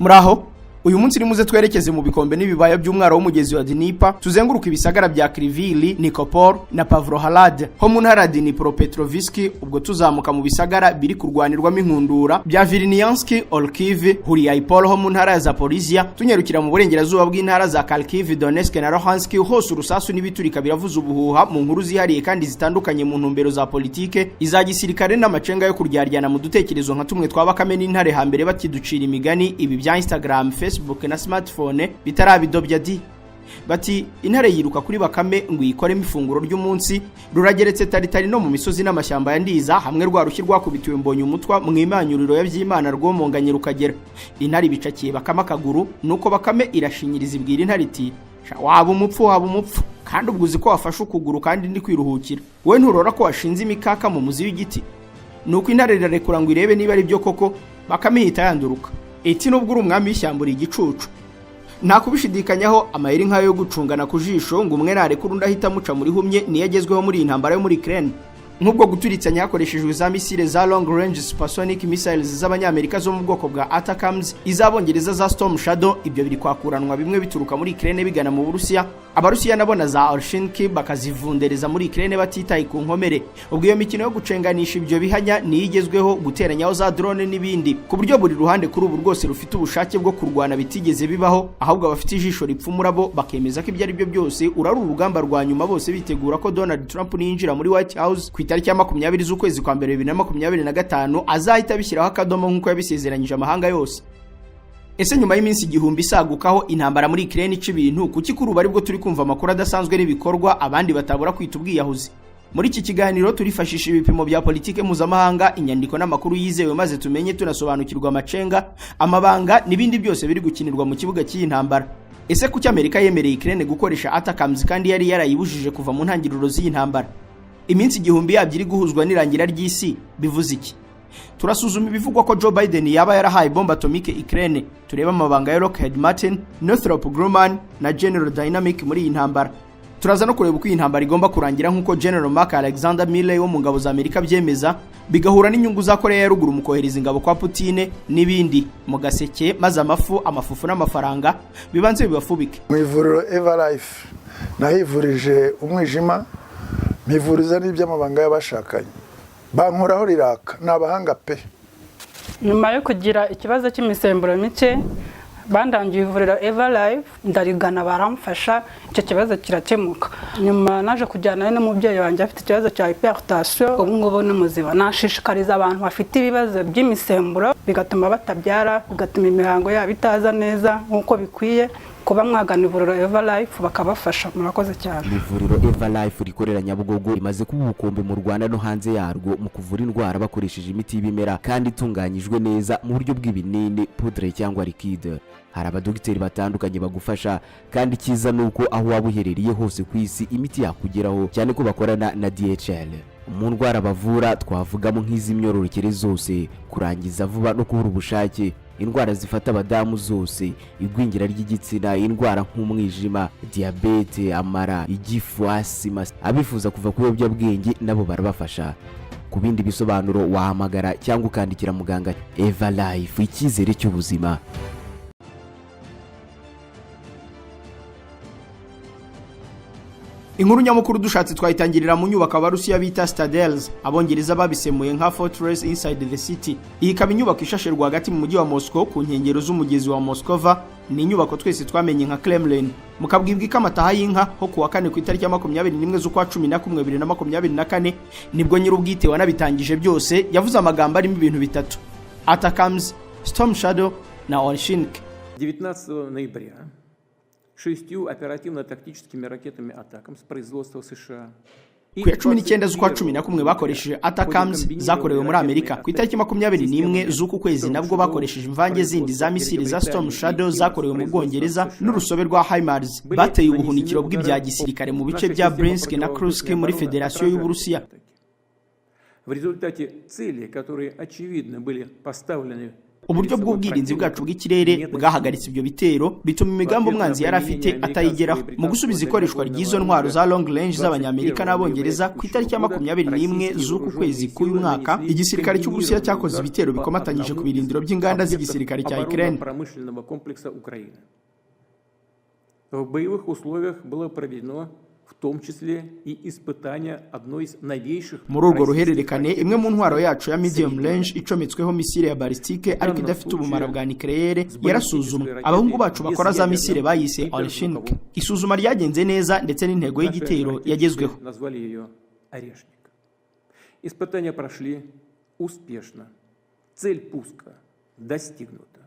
Muraho. Uyu munsi nimuze twerekeze mu bikombe n'ibibaya by'umwaro w'umugezi wa Dnieper, tuzenguruka ibisagara bya Kryvyi Rih, Nikopol na Pavlohrad ho mu ntara ya Dnipropetrovsk, ubwo tuzamuka mu bisagara biri kurwanirwamo inkundura bya Vilniansk, Orikhiv, Huliaipol ho mu ntara ya Zaporizhia, tunyarukira mu burengerazuba bw'intara za Kharkiv, Donetsk na Luhansk. Hose urusasu n'ibiturika biravuza ubuhuha mu nkuru zihariye kandi zitandukanye mu ntumbero za politike, iza gisirikare n'amacenga yo kuryaryana mu dutekerezo nka tumwe twa Bakame n'intare hambere bakiducira imigani, ibi bya Instagram, Facebook na smartphone bitarabidobya di. Bati intare yiruka kuri Bakame ngo iyikoremo ifunguro ry'umunsi. Rurageretse taritari no mu misozi n'amashyamba ya Ndiza, hamwe rwa rushyi rwakubitiwe Mbonye Umutwa mu imanyuriro ya Byimana rwomonganye rukagera. Intare ibicakiye Bakame akaguru, nuko Bakame irashinyiriza, ibwira intare iti: "Waba umupfu, waba umupfu, kandi ubwo uzi ko wafashe ukuguru kandi ndi kwiruhukira. Wowe nturora ko washinze imikaka mu muzi w'igiti?" Nuko intare irarekura ngo irebe niba ari byo koko. Bakame ihita yanduruka iti: "Nubwo uri umwami w'ishyamba, uri igicucu." Nta kubishidikanyaho, amayeri nk'ayo yo gucungana ku jisho ngo umwe narekura undi ahita amuca muri humye niyo agezweho muri iyi ntambara yo muri Ukraine, nk'ubwo guturitsanya hakoreshejwe za misile za long range supersonic missiles z'Abanyamerika zo mu bwoko bwa ATACMS, iz'Abongereza za Storm Shadow. Ibyo biri kwakuranwa, bimwe bituruka muri Ukraine bigana mu Burusiya, Abarusiya nabo na za Oreshnik bakazivundereza muri Ukraine batitaye ku nkomere. Ubwo iyo mikino yo gucenganisha ibyo bihanya niyo igezweho, guteranyaho za drone n'ibindi, ku buryo buri ruhande kuri ubu rwose rufite ubushake bwo kurwana bitigeze bibaho. Ahubwo abafite ijisho ripfumura bo bakemeza ko ibyo ari byo byose urari urugamba rwa nyuma, bose bitegura ko Donald Trump niyinjira muri White House ku itariki ya 20 z'ukwezi kwa mbere 2025 azahita abishyiraho akadomo nk'uko yabisezeranyije amahanga yose. Ese nyuma y'iminsi 1000 isagukaho intambara muri Ukraine ica ibintu, kuki kuri ubu aribwo turi kumva amakuru adasanzwe n'ibikorwa abandi batabura kwita ubwiyahuzi? Muri iki kiganiro turifashisha ibipimo bya politike mpuzamahanga, inyandiko n'amakuru yizewe, maze tumenye tunasobanukirwa amacenga, amabanga n'ibindi byose biri gukinirwa mu kibuga cy'iyi ntambara. Ese kuki Amerika yemereye Ukraine gukoresha ATACMS kandi yari yarayibujije kuva mu ntangiriro z'iyi ntambara? Iminsi 1000 yabyo iri guhuzwa n'irangira ry'isi bivuze iki? Turasuzuma ibivugwa ko Joe Biden yaba yarahaye bombe atomique Ukraine, turebe amabanga ya Lockheed Martin, Northrop Grumman na General Dynamic muri iyi ntambara. Turaza no kureba uko iyi ntambara igomba kurangira nk'uko General Mark Alexander Milley wo mu ngabo za Amerika byemeza, bigahura n'inyungu za Korea ya Ruguru mu kohereza ingabo kwa Putin n'ibindi mu gaseke, maze amafu, amafufu n'amafaranga bibanze bibafubike. Mu ivuriro Eva Life nahivurije umwijima, mpivuriza n'iby'amabanga y'abashakanye, bankoraho riraka, ni abahanga pe. Nyuma yo kugira ikibazo cy'imisemburo mike, bandangiye ivuriro Eva Life, ndarigana baramfasha, icyo kibazo kirakemuka. Nyuma naje kujyana n'umubyeyi wanjye afite ikibazo cya hypertension, ubu ngubu ni muzima. Nashishikariza abantu bafite ibibazo by'imisemburo bigatuma batabyara, bigatuma imihango yabo itaza neza nk'uko bikwiye, kuba mwagana ivuriro Eva Life bakabafasha. Murakoze cyane. Ivuriro Eva Life rikorera Nyabugogo rimaze kuba ubukombe mu Rwanda no hanze yarwo mu kuvura indwara bakoresheje imiti y'ibimera kandi itunganyijwe neza mu buryo bw'ibinini, poudre cyangwa liquide. Hari abadogiteri batandukanye bagufasha, kandi icyiza ni uko aho waba uherereye hose ku isi imiti yakugeraho, cyane ko bakorana na DHL. Mu ndwara bavura twavugamo nk'iz'imyororokere zose, kurangiza vuba no kubura ubushake, indwara zifata abadamu zose, igwingira ry'igitsina, indwara nk'umwijima, diyabete, amara, igifu, asima. Abifuza kuva ku biyobyabwenge nabo barabafasha. Ku bindi bisobanuro wahamagara cyangwa ukandikira muganga. Eva Life, icyizere cy'ubuzima. Inkuru nyamukuru dushatse twayitangirira mu nyubako Abarusiya bita Citadels, Abongereza babisemuye nka Fortress Inside the City. Iyi ikaba inyubako ishashe rwagati mu mujyi wa Moscow ku nkengero z'umugezi wa Moskova. Ni inyubako twese twamenye nka Kremlin. Mukabwibwa ko amataha y'inka ho kuwa kane ku itariki ya 21 z'ukwa 11 2024, nibwo nyir'ubwite wanabitangije byose yavuze amagambo arimo ibintu bitatu: ATACMS, Storm Shadow na Oreshnik. 19 ноября шестью оперативно-тактическими ракетами «Атакамс» производства США. Ku ya 19 z'ukwa 11 bakoresheje ATACMS zakorewe muri Amerika. Ku itariki 21 z'uku kwezi nabwo bakoresheje imvange zindi za misile za Storm Shadow zakorewe mu Bwongereza n'urusobe rwa HIMARS, bateye ubuhunikiro bw'ibya gisirikare mu bice bya Bryansk na Kursk muri Federasiyo y'Uburusiya. В результате цели, которые, очевидно, были поставлены Uburyo bw'ubwirinzi bwacu bw'ikirere bwahagaritse ibyo bitero, bituma imigambi umwanzi yari afite atayigeraho. Mu gusubiza ikoreshwa ry'izo ntwaro za long range z'Abanyamerika n'Abongereza, ku itariki ya 21 z'uku kwezi k'uyu mwaka, igisirikare cy'Uburusiya cyakoze ibitero bikomatanyije ku birindiro by'inganda z'igisirikare cya Ukraine. Промышленного комплекса Украины. В боевых условиях было проведено в том числе и испытание одной из новейших Muri urwo ruhererekane, imwe mu ntwaro yacu ya medium range icometsweho misile ya balistique ariko idafite ubumara bwa nucléaire yarasuzumwe. Abahungu bacu bakora za misile bayise Oreshnik. Isuzuma ryagenze neza, ndetse n'intego y'igitero yagezweho. Назвали ее «Орешник». Испытания прошли успешно. Цель пуска достигнута.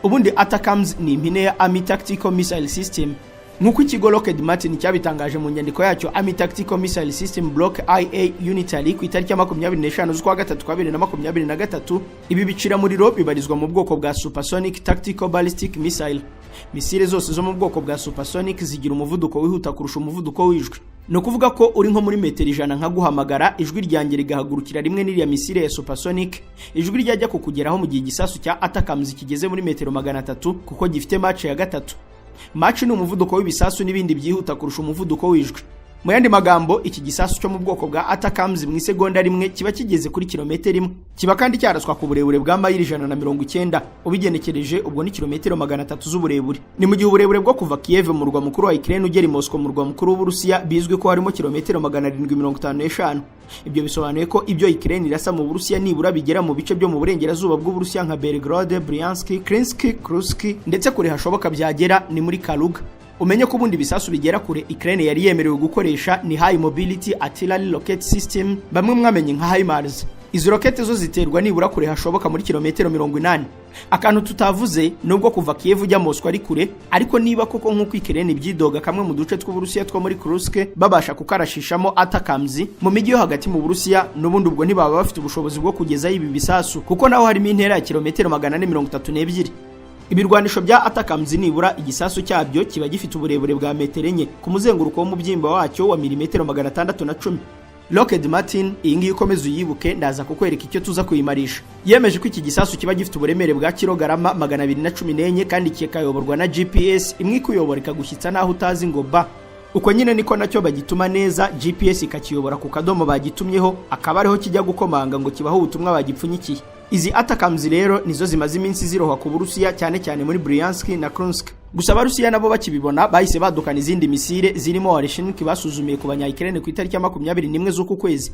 Ubundi ATACMS ni impine ya Army Tactical Missile System, nk'uko ikigo Lockheed Martin cyabitangaje mu nyandiko yacyo Army Tactical Missile System Block IA Unitary ku itariki ya 25 z'ukwa gatatu kwa 2023. Ibi biciramuriro bibarizwa mu bwoko bwa Supersonic Tactical Ballistic Missile. Misile zose zo mu bwoko bwa supersonic zigira umuvuduko wihuta kurusha umuvuduko w'ijwi. Ni ukuvuga ko uri nko muri metero 100 nkaguhamagara, ijwi ryanjye rigahagurukira rimwe n'iriya misile ya supersonic, ijwi ryajya kukugeraho mu gihe igisasu cya ATACMS kigeze muri metero 300, kuko gifite Mach ya 3. Mach ni umuvuduko w'ibisasu n'ibindi byihuta kurusha umuvuduko w'ijwi. Mu yandi magambo, iki gisasu cyo mu bwoko bwa ATACMS mu isegonda rimwe kiba kigeze kuri kilometero 1. Kiba kandi cyaraswa ku burebure bwa mayili 190. Ubigenekereje, ubwo ni kilometero 300 z'uburebure. Ni mu gihe uburebure bwo kuva Kiev, mu murwa mukuru wa Ukraine, ugera i Moscow, mu murwa mukuru w'Uburusiya, bizwi ko harimo kilometero 755. Ibyo bisobanuye ko ibyo Ukraine irasa mu Burusiya nibura bigera mu bice byo mu burengerazuba bw'Uburusiya nka Belgorod, Bryansk, Krinsk, Kursk, ndetse kure hashoboka byagera ni muri Kaluga. Umenye ko ubundi ibisasu bigera kure Ukraine yari yemerewe gukoresha ni High Mobility Artillery Rocket System, bamwe mwamenye nka HIMARS. Izo rokete zo ziterwa nibura kure hashoboka muri kilometero 80. Akantu tutavuze, nubwo kuva Kiev ujya Moscow ari kure, ariko niba koko nk'uko Ukraine ibyidoga, kamwe mu duce tw'Uburusiya two muri Kursk babasha kukarashishamo ATACMS, mu mijyi yo hagati mu Burusiya n'ubundi ubwo ntibaba bafite ubushobozi bwo kugezayo ibi bisasu, kuko naho harimo intera ya kilometero 432. Ibirwanisho bya ATACMS, nibura igisasu cyabyo kiba gifite uburebure bwa metero 4 ku muzenguruko w'umubyimba wacyo wa milimetero 610. Lockheed Martin iyi ngiyi ukomeze uyibuke, ndaza kukwereka icyo tuza kuyimarisha. Yemeje ko iki gisasu kiba gifite uburemere bwa kilogarama 214, kandi kikayoborwa na GPS imwe ikuyobora ikagushyitsa n'aho utazi ngo ba. Uko nyine niko nacyo bagituma neza, GPS ikakiyobora ku kadomo bagitumyeho, akaba ariho kijya gukomanga ngo kibaho ubutumwa bagipfunyikiye. Izi ATACMS rero nizo zimaze iminsi zirohwa ku Burusiya, cyane cyane muri Bryansk na Kursk. Gusa Abarusiya nabo bakibibona bahise badukana izindi misile zirimo Oreshnik basuzumiye ku banya-Ukraine ku itariki ya 21 z'uku kwezi.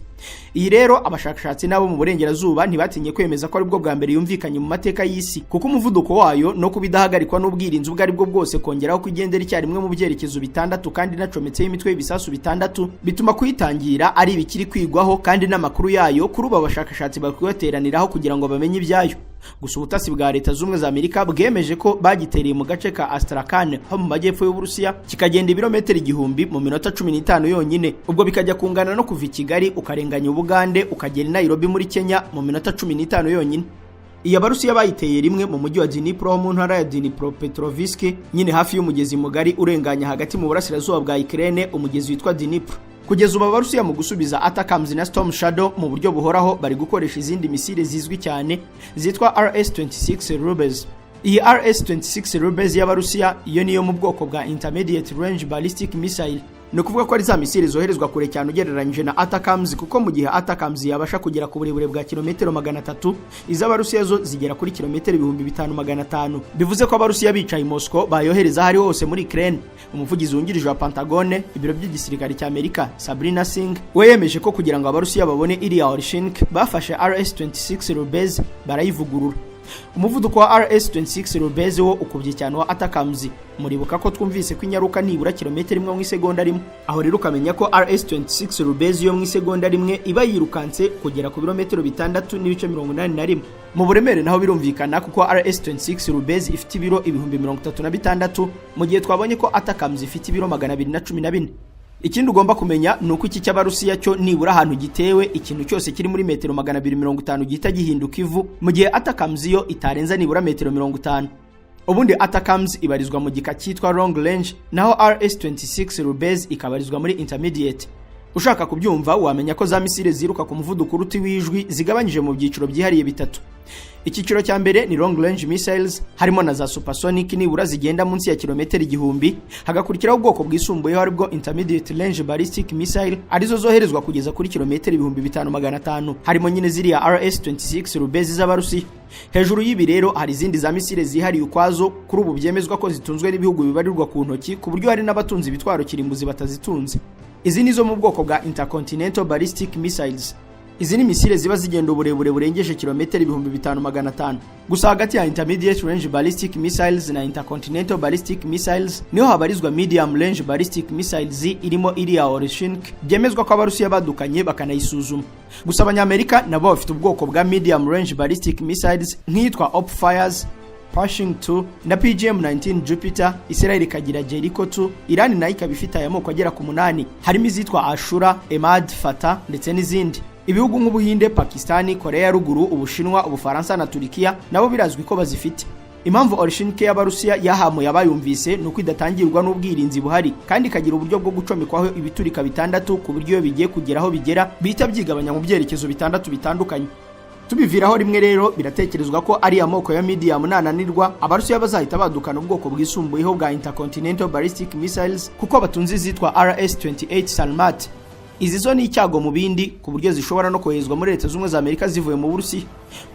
Iyi rero abashakashatsi nabo mu burengerazuba ntibatinye kwemeza ko aribwo bwa mbere yumvikanye mu mateka y'isi, kuko umuvuduko wayo no kuba idahagarikwa n'ubwirinzi ubwo aribwo bwose, kongeraho ko igendera icyarimwe mu byerekezo bitandatu kandi inacometseho imitwe y'ibisasu bitandatu, bituma kuyitangira ari ibikiri kwigwaho, kandi n'amakuru yayo kuri ubu abashakashatsi bari kuyateraniraho kugira ngo bamenye ibyayo. Gusa ubutasi bwa Leta Z'Ubumwe za Amerika bwemeje ko bagitereye mu gace ka Astrakhan ho mu majyepfo y'Uburusiya, kikagenda ibirometero 1000 mu minota 15 yonyine. Ubwo bikajya kungana no kuva i Kigali ukarenganya Ubugande ukagera i Nairobi muri Kenya mu minota 15 yonyine. Iyi Abarusiya bayiteye rimwe mu mujyi wa Dnipro ho mu ntara ya Dnipropetrovsk, nyine hafi y'umugezi mugari urenganya hagati mu burasirazuba bwa Ukraine, umugezi witwa Dnipro. Kugeza ubu Abarusiya mu gusubiza ATACMS na Storm Shadow mu buryo buhoraho bari gukoresha izindi misile zizwi cyane zitwa RS-26 Rubezh. Iyi RS-26 Rubezh y'Abarusiya iyo niyo mu bwoko bwa Intermediate Range Ballistic Missile. Ni ukuvuga ko ari za misile zoherezwa kure cyane ugereranyije na ATACMS, kuko mu gihe ATACMS yabasha kugera ku burebure bwa kilometero 300, iz'Abarusiya zo zigera kuri kilometero 5500. Bivuze ko Abarusiya bicaye i Moscow bayohereza aho ari hose muri Ukraine. Umuvugizi wungirije wa Pentagone, ibiro by'igisirikare cya Amerika, Sabrina Singh, we yemeje ko kugira ngo Abarusiya babone iriya Oreshnik bafashe RS-26 Rubezh barayivugurura. Umuvuduko wa RS-26 Rubezh wo ukubye cyane wa ATACMS. Muribuka ko twumvise ko inyaruka nibura kilometero 1 mu isegonda rimwe. Aho rero ukamenya ko RS-26 Rubezh yo mu isegonda rimwe iba yirukanse kugera ku birometero 6.81. Mu buremere naho birumvikana, kuko RS-26 Rubezh ifite ibiro 36,000, mu gihe twabonye ko ATACMS ifite ibiro 214. Ikindi ugomba kumenya ni uko iki cy'Abarusiya cyo nibura ahantu gitewe, ikintu cyose kiri muri metero 250 gihita gihinduka ivu, mu gihe ATACMS yo itarenza nibura metero 50. Ubundi ATACMS ibarizwa mu gika cyitwa long range, naho RS-26 Rubezh ikabarizwa muri intermediate. Ushaka kubyumva, wamenya ko za misile ziruka ku muvuduko uruta w'ijwi zigabanyije mu byiciro byihariye bitatu. Icyiciro cya mbere ni long range missiles, harimo na za supersonic, nibura zigenda munsi ya kilometero 1000. Hagakurikiraho ubwoko bwisumbuyeho, aribwo intermediate range ballistic missile, arizo zoherezwa kugeza kuri kilometero 5500, harimo nyine ziriya RS-26 Rubezh z'Abarusiya. Hejuru y'ibi rero hari izindi za misile zihariye ukwazo, kuri ubu byemezwa ko zitunzwe n'ibihugu bibarirwa ku ntoki, ku buryo hari n'abatunze ibitwaro kirimbuzi batazitunze. Izi ni zo mu bwoko bwa intercontinental ballistic missiles. Izi ni misile ziba zigenda uburebure burengeje kilometero 5500. Gusa hagati ya intermediate range ballistic missiles na intercontinental ballistic missiles niho habarizwa medium range ballistic missiles, irimo iriya Oreshnik byemezwa ko Abarusiya badukanye bakanayisuzuma. Gusa Abanyamerika nabo bafite ubwoko bwa medium range ballistic missiles nk'iyitwa Op Fires, Pershing 2 na PGM-19 Jupiter. Israel ikagira Jericho 2. Iran nayo ikaba ifite aya moko agera ku munani, harimo izitwa Ashura, Emad, Fatah ndetse n'izindi. Ibihugu nk'Ubuhinde, Pakistani, Korea ya Ruguru, Ubushinwa, Ubufaransa na Turikiya nabo birazwi ko bazifite. Impamvu Oreshnik y'Abarusiya yahamuye abayumvise ni uko idatangirwa n'ubwirinzi buhari, kandi ikagira uburyo bwo gucomekwaho ibiturika bitandatu, ku buryo iyo bigiye kugera aho bigera bihita byigabanya mu byerekezo bitandatu bitandukanye. Tubiviraho rimwe rero, biratekerezwa ko ari amoko ya medium nananirwa, Abarusiya bazahita badukana ubwoko bwisumbuyeho bwa intercontinental ballistic missiles, kuko batunze izitwa RS-28 Sarmat. Izi zo ni icyago mu bindi, ku buryo zishobora no koherezwa muri Leta Z'Ubumwe za Amerika zivuye mu Burusiya.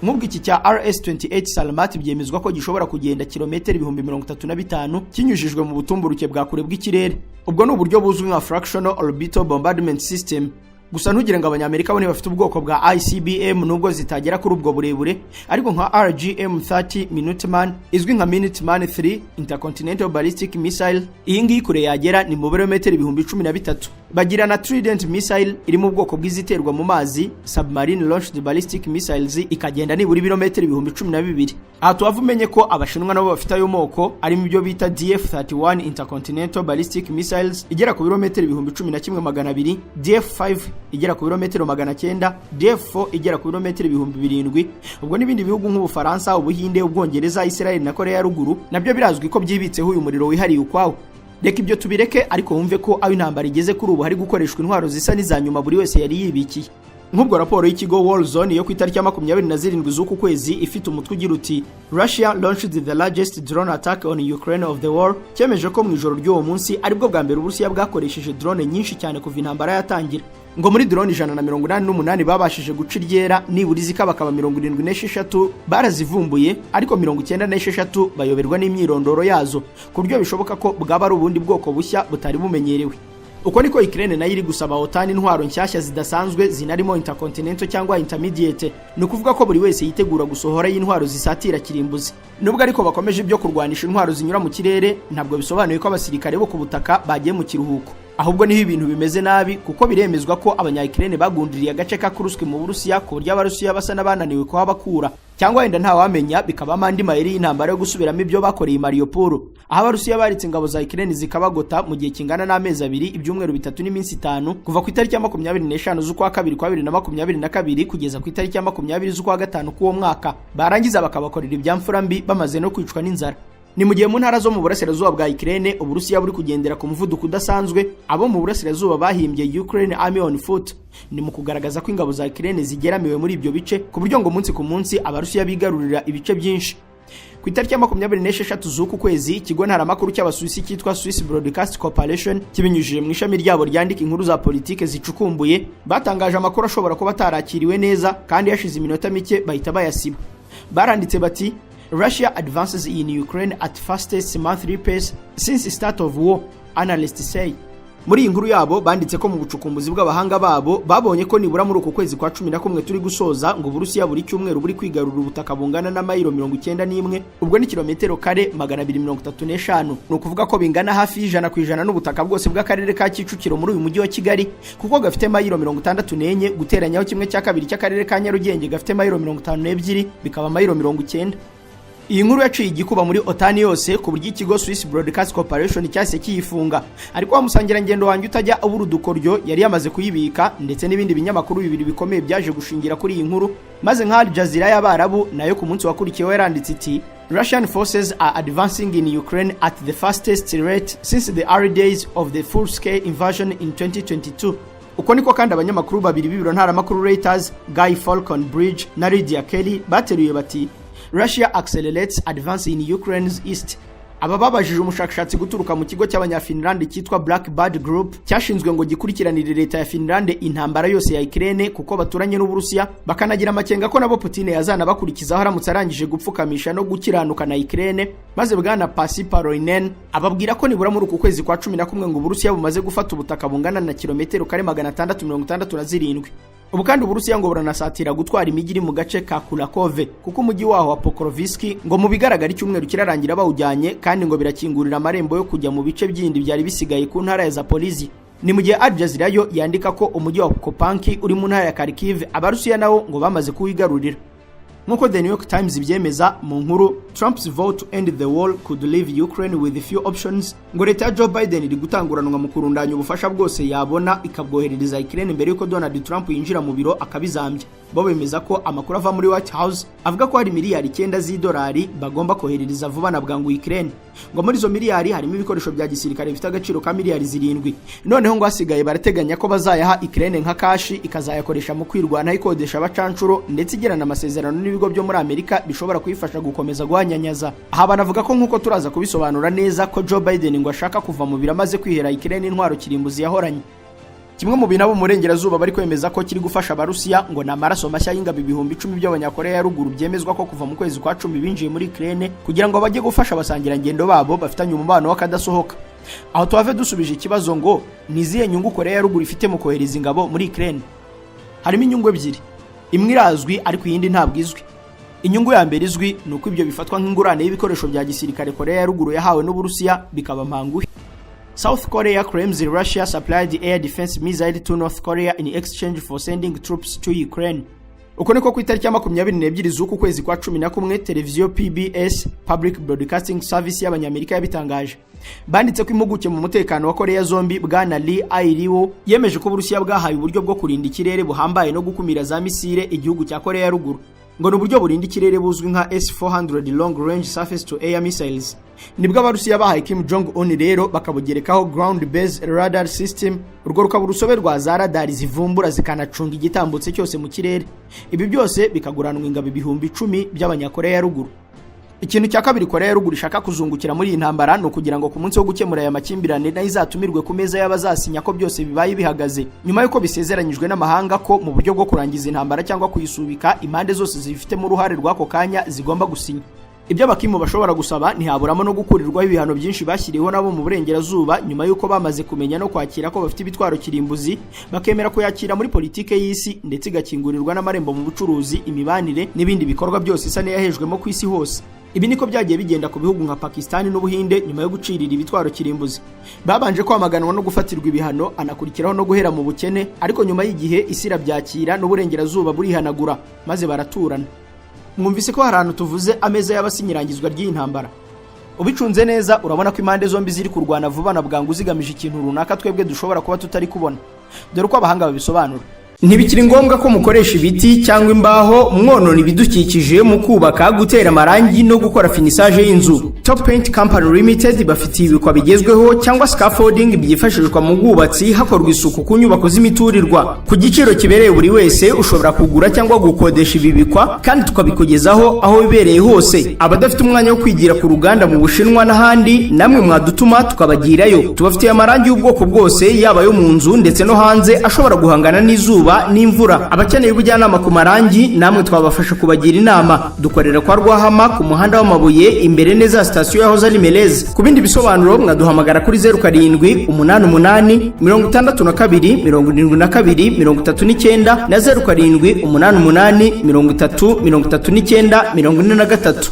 Nk'ubwo iki cya RS-28 Sarmat byemezwa ko gishobora kugenda kilometero 35,000 kinyujijwe mu butumburuke bwa kure bw'ikirere. Ubwo ni uburyo buzwi nka fractional orbital bombardment system. Gusa ntugire ngo Abanyamerika bo ntibafite ubwoko bwa ICBM, nubwo zitagera kuri ubwo burebure, ariko nka RGM 30 Minuteman, izwi nka Minuteman 3 intercontinental ballistic missile, iyi ngiyi kure yagera ni mu birometero 13,000. Bagira na Trident missile iri mu bwoko bw'iziterwa mu mazi, submarine launched ballistic missiles, ikagenda nibura ibirometero 12,000. Aha tuhava umenye ko Abashinwa nabo bafite ayo moko, arimo ibyo bita DF-31 intercontinental ballistic missiles igera ku birometero 11,200, DF-5 igera ku birometero 900, DF-4 igera ku birometero 7000. Ubwo n'ibindi bihugu nk'Ubufaransa, Ubuhinde, Ubwongereza, Israel na Korea ya Ruguru nabyo birazwi ko byibitseho uyu muriro wihariye ukwawo. Reka ibyo tubireke, ariko wumve ko aho intambara igeze kuri ubu hari gukoreshwa intwaro zisa n'iza nyuma buri wese yari yibikiye. Nk'ubwo raporo y'ikigo War Zone yo ku itariki ya 27 z'uku kwezi, ifite umutwe ugira uti "Russia launched the largest drone attack on Ukraine of the war", cyemeje ko mu ijoro ry'uwo munsi aribwo bwa mbere Uburusiya bwakoresheje drone nyinshi cyane kuva intambara yatangira. Ngo muri drone 188 babashije guca iryera, nibura izikabakaba 76 barazivumbuye, ariko 96 bayoberwa n'imyirondoro yazo, ku buryo bishoboka ko bwaba ari ubundi bwoko bushya butari bumenyerewe. Uko niko Ukraine nayo iri gusaba OTAN intwaro nshyashya zidasanzwe, zinarimo intercontinental cyangwa intermediate. Ni ukuvuga ko buri wese yitegura gusohora y'intwaro zisatira kirimbuzi. Nubwo ariko bakomeje ibyo kurwanisha intwaro zinyura mu kirere, ntabwo bisobanuye ko abasirikare bo ku butaka bagiye mu kiruhuko. Ahubwo niho ibintu bimeze nabi, kuko biremezwa ko Abanya-Ukraine bagundiriye agace ka Kursk mu Burusiya, ku buryo Abarusiya basa n'abananiwe kuhabakura. Cyangwa wenda ntawamenya, bikabamo andi mayeri y'intambara yo gusubiramo ibyo bakoreye Mariupol, aho Abarusiya baritse ingabo za Ukraine zikabagota mu gihe kingana n'amezi 2, ibyumweru 3 n'iminsi 5, kuva ku itariki ya 25 z'ukwa kabiri kwa 2022 kugeza ku itariki ya 20 z'ukwa gatanu k'uwo mwaka, barangiza bakabakorera ibyamfura mbi bamaze no kwicwa n'inzara. Ni mu gihe mu ntara zo mu burasirazuba bwa Ukraine Uburusiya buri kugendera ku muvuduko udasanzwe. Abo mu burasirazuba bahimbye "Ukraine Army on Foot", ni mu kugaragaza ko ingabo za Ukraine zigeramiwe muri ibyo bice, ku buryo ngo umunsi ku munsi Abarusiya bigarurira ibice byinshi. Ku itariki ya 26 z'uku kwezi, ikigo ntaramakuru cy'Abasuwisi cyitwa Swiss Broadcast Corporation, kibinyujije mu ishami ryabo ryandika inkuru za politike zicukumbuye, batangaje amakuru ashobora kuba atarakiriwe neza, kandi hashize iminota mike bahita bayasiba. Baranditse bati "Russia advances in Ukraine at fastest monthly pace since start of war, analysts say". Muri iyi nkuru yabo banditse ko mu bucukumbuzi bw'abahanga babo babonye ko nibura muri uku kwezi kwa 11 turi gusoza, ngo Uburusiya buri cyumweru buri kwigarurira ubutaka bungana na mayiro 91, ubwo ni kilometero kare 235. Ni ukuvuga ko bingana hafi y'100% n'ubutaka bwose bw'akarere ka Kicukiro muri uyu mujyi wa Kigali, kuko gafite mayiro 64, guteranyaho kimwe cya kabiri cy'akarere ka Nyarugenge gafite mayiro 52, bikaba mayiro 90. Iyi nkuru yaciye igikuba muri OTAN yose, ku buryo ikigo Swiss Broadcast Corporation cyahise kiyifunga. Ariko wa musangirangendo wanjye utajya ubura udukoryo yari yamaze kuyibika, ndetse n'ibindi binyamakuru bibiri bikomeye byaje gushingira kuri iyi nkuru, maze nka Al Jazeera y'Abarabu nayo ku munsi wakurikiyeho yaranditse iti "Russian forces are advancing in Ukraine at the fastest rate since the early days of the full-scale invasion in 2022". Uko niko kandi abanyamakuru babiri b'ibiro ntaramakuru Reuters, Guy Faulconbridge na Lydia Kelly, bateruye bati: "Russia accelerates advance in Ukraine's east." Aba babajije umushakashatsi guturuka mu kigo cy'Abanyafinlande cyitwa Blackbird Group, cyashinzwe ngo gikurikiranire leta ya Finlande intambara yose ya Ukraine, kuko baturanye n'Uburusiya, bakanagira amakenga ko nabo Putin yazanabakurikizaho aramutse arangije gupfukamisha no gukiranuka na Ukraine. Maze bwana Pasi Paroinen ababwira ko nibura muri uku kwezi kwa 11 ngo Uburusiya bumaze gufata ubutaka bungana na kilometero kare 667. Ubu kandi Uburusiya ngo buranasatira gutwara imijyi iri mu gace ka Kurakhove, kuko umujyi waho wa Pokrovsk ngo mu bigaragara icyumweru kirarangira bawujyanye, kandi ngo birakingurira amarembo yo kujya mu bice byindi byari bisigaye ku ntara ya Zaporizhia. Ni mu gihe Al Jazeera yo yandika ko umujyi wa Kopanki uri mu ntara ya Kharkiv, Abarusiya nawo ngo bamaze kuwigarurira, nk'uko The New York Times ibyemeza mu nkuru "Trump's vow to end the war could leave Ukraine with few options". Ngo leta ya Joe Biden iri gutanguranwa mu kurundanya ubufasha bwose yabona, ikabwoherereza Ukraine mbere y'uko Donald Trump yinjira mu biro akabizambya. Bo bemeza ko amakuru ava muri White House avuga ko hari miliyari 9 z'idolari bagomba koherereza vuba na bwangu Ukraine. Ngo muri izo miliyari harimo ibikoresho bya gisirikare bifite agaciro ka miliyari 7. Noneho ngo hasigaye barateganya ko bazayaha Ukraine nka cash, ikazayakoresha mu kwirwanaho, ikodesha abacancuro, ndetse igirana amasezerano n'ibigo byo muri Amerika bishobora kuyifasha gukomeza guhanyanyaza. Aha banavuga ko, nk'uko turaza kubisobanura neza, ko Joe Biden ngo ashaka kuva mu biro amaze kwihera Ukraine intwaro kirimbuzi yahoranye. Kimwe mu bintu abo mu burengerazuba bari kwemeza ko kiri gufasha Abarusiya ngo ni amaraso mashya y'ingabo 10,000 by'Abanyakoreya ya Ruguru, byemezwa ko kuva mu kwezi kwa 10 binjiye muri Ukraine kugira ngo bajye gufasha abasangirangendo babo bafitanye umubano w'akadasohoka. Aho tuhave dusubije ikibazo ngo: ni izihe nyungu Koreya ya Ruguru ifite mu kohereza ingabo muri Ukraine? Harimo inyungu ebyiri. Imwe irazwi, ariko iyindi ntabwo izwi. Inyungu ya mbere izwi ni uko ibyo bifatwa nk'ingurane y'ibikoresho bya gisirikare Koreya ya Ruguru yahawe n'Uburusiya, bikaba mpanguhe. South Korea claims Russia supplied air defense missile to North Korea in exchange for sending troops to Ukraine. Uko niko ku itariki ya 22 z'uku kwezi kwa 11 televiziyo PBS, Public Broadcasting Service y'Abanyamerika, yabitangaje. Banditse ko impuguke mu mutekano wa Korea zombi, bwana Lee Airiwo, yemeje ko Uburusiya bwahaye uburyo bwo kurinda ikirere buhambaye no gukumira za misile igihugu cya Korea ya Ruguru. Ngo ni uburyo burinda ikirere buzwi nka S-400 long range surface to air missiles, nibwo Abarusiya bahaye Kim Jong Un rero, bakabugerekaho ground based radar system. Urwo rukaba urusobe rwa za radari zivumbura zikanacunga igitambutse cyose mu kirere. Ibi byose bikaguranwa ingabo 10,000 by'Abanyakoreya ya Ruguru. Ikintu cya kabiri Korea ya Ruguru ishaka kuzungukira muri iyi ntambara ni ukugira ngo ku munsi wo gukemura aya makimbirane nayo izatumirwe ku meza y'abazasinya ko byose bibaye bihagaze, nyuma y'uko bisezeranyijwe n'amahanga ko mu buryo bwo kurangiza intambara cyangwa kuyisubika, impande zose zibifitemo uruhare rw'ako kanya zigomba gusinya. Ibyo Abakimu bashobora gusaba ntihaburamo no gukurirwaho ibihano byinshi bashyiriweho nabo mu burengerazuba, nyuma y'uko bamaze kumenya no kwakira ko bafite ibitwaro kirimbuzi, bakemera kuyakira muri politike y'isi, ndetse igakingurirwa n'amarembo mu bucuruzi, imibanire n'ibindi bikorwa byose isa n'iyahejwemo ku isi hose. Ibi niko byagiye bigenda ku bihugu nka Pakistan n'Ubuhinde. Nyuma yo gucirira ibitwaro kirimbuzi, babanje kwamaganwa no gufatirwa ibihano, anakurikiraho no guhera mu bukene, ariko nyuma y'igihe isi irabyakira n'uburengerazuba burihanagura, maze baraturana. Mwumvise ko hari ahantu tuvuze ameza y'abasinyirangizwa ry'iyi ntambara. Ubicunze neza urabona ko impande zombi ziri kurwana vuba na bwangu zigamije ikintu runaka twebwe dushobora kuba tutari kubona. Dore uko abahanga babisobanura. Ntibikiri ngombwa ko mukoresha ibiti cyangwa imbaho mwonona ibidukikije mu kubaka, gutera amarangi no gukora finissage y'inzu. Top Paint Company Limited bafitiye ibikwa bigezweho cyangwa scaffolding byifashishwa mu bwubatsi hakorwa isuku ku nyubako z'imiturirwa, ku giciro kibereye buri wese. Ushobora kugura cyangwa gukodesha ibi bikwa kandi tukabikugezaho aho wibereye hose. Abadafite umwanya wo kwigira ku ruganda mu Bushinwa n'ahandi, namwe mwadutuma tukabagirayo. Tubafitiye amarangi y'ubwoko bwose, yaba ayo mu nzu ndetse no hanze, ashobora guhangana n'izuba n'imvura. Abakeneye ubujyanama ku marangi, namwe twabafasha kubagira inama. Dukorera kwa Rwahama, ku muhanda w'amabuye, imbere neza ya sitasiyo yahoze ari Mereze. Ku bindi bisobanuro mwaduhamagara kuri 0788 62 72 39 na 0788 30 39 43.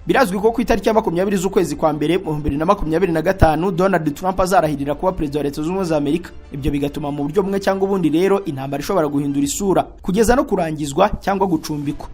Birazwi ko ku itariki ya 20 z'ukwezi kwa mbere mu 2025 Donald Trump azarahirira kuba perezida wa Leta Zunze Ubumwe za Amerika. Ibyo bigatuma mu buryo bumwe cyangwa ubundi rero intambara ishobora guhindura isura kugeza no kurangizwa cyangwa gucumbikwa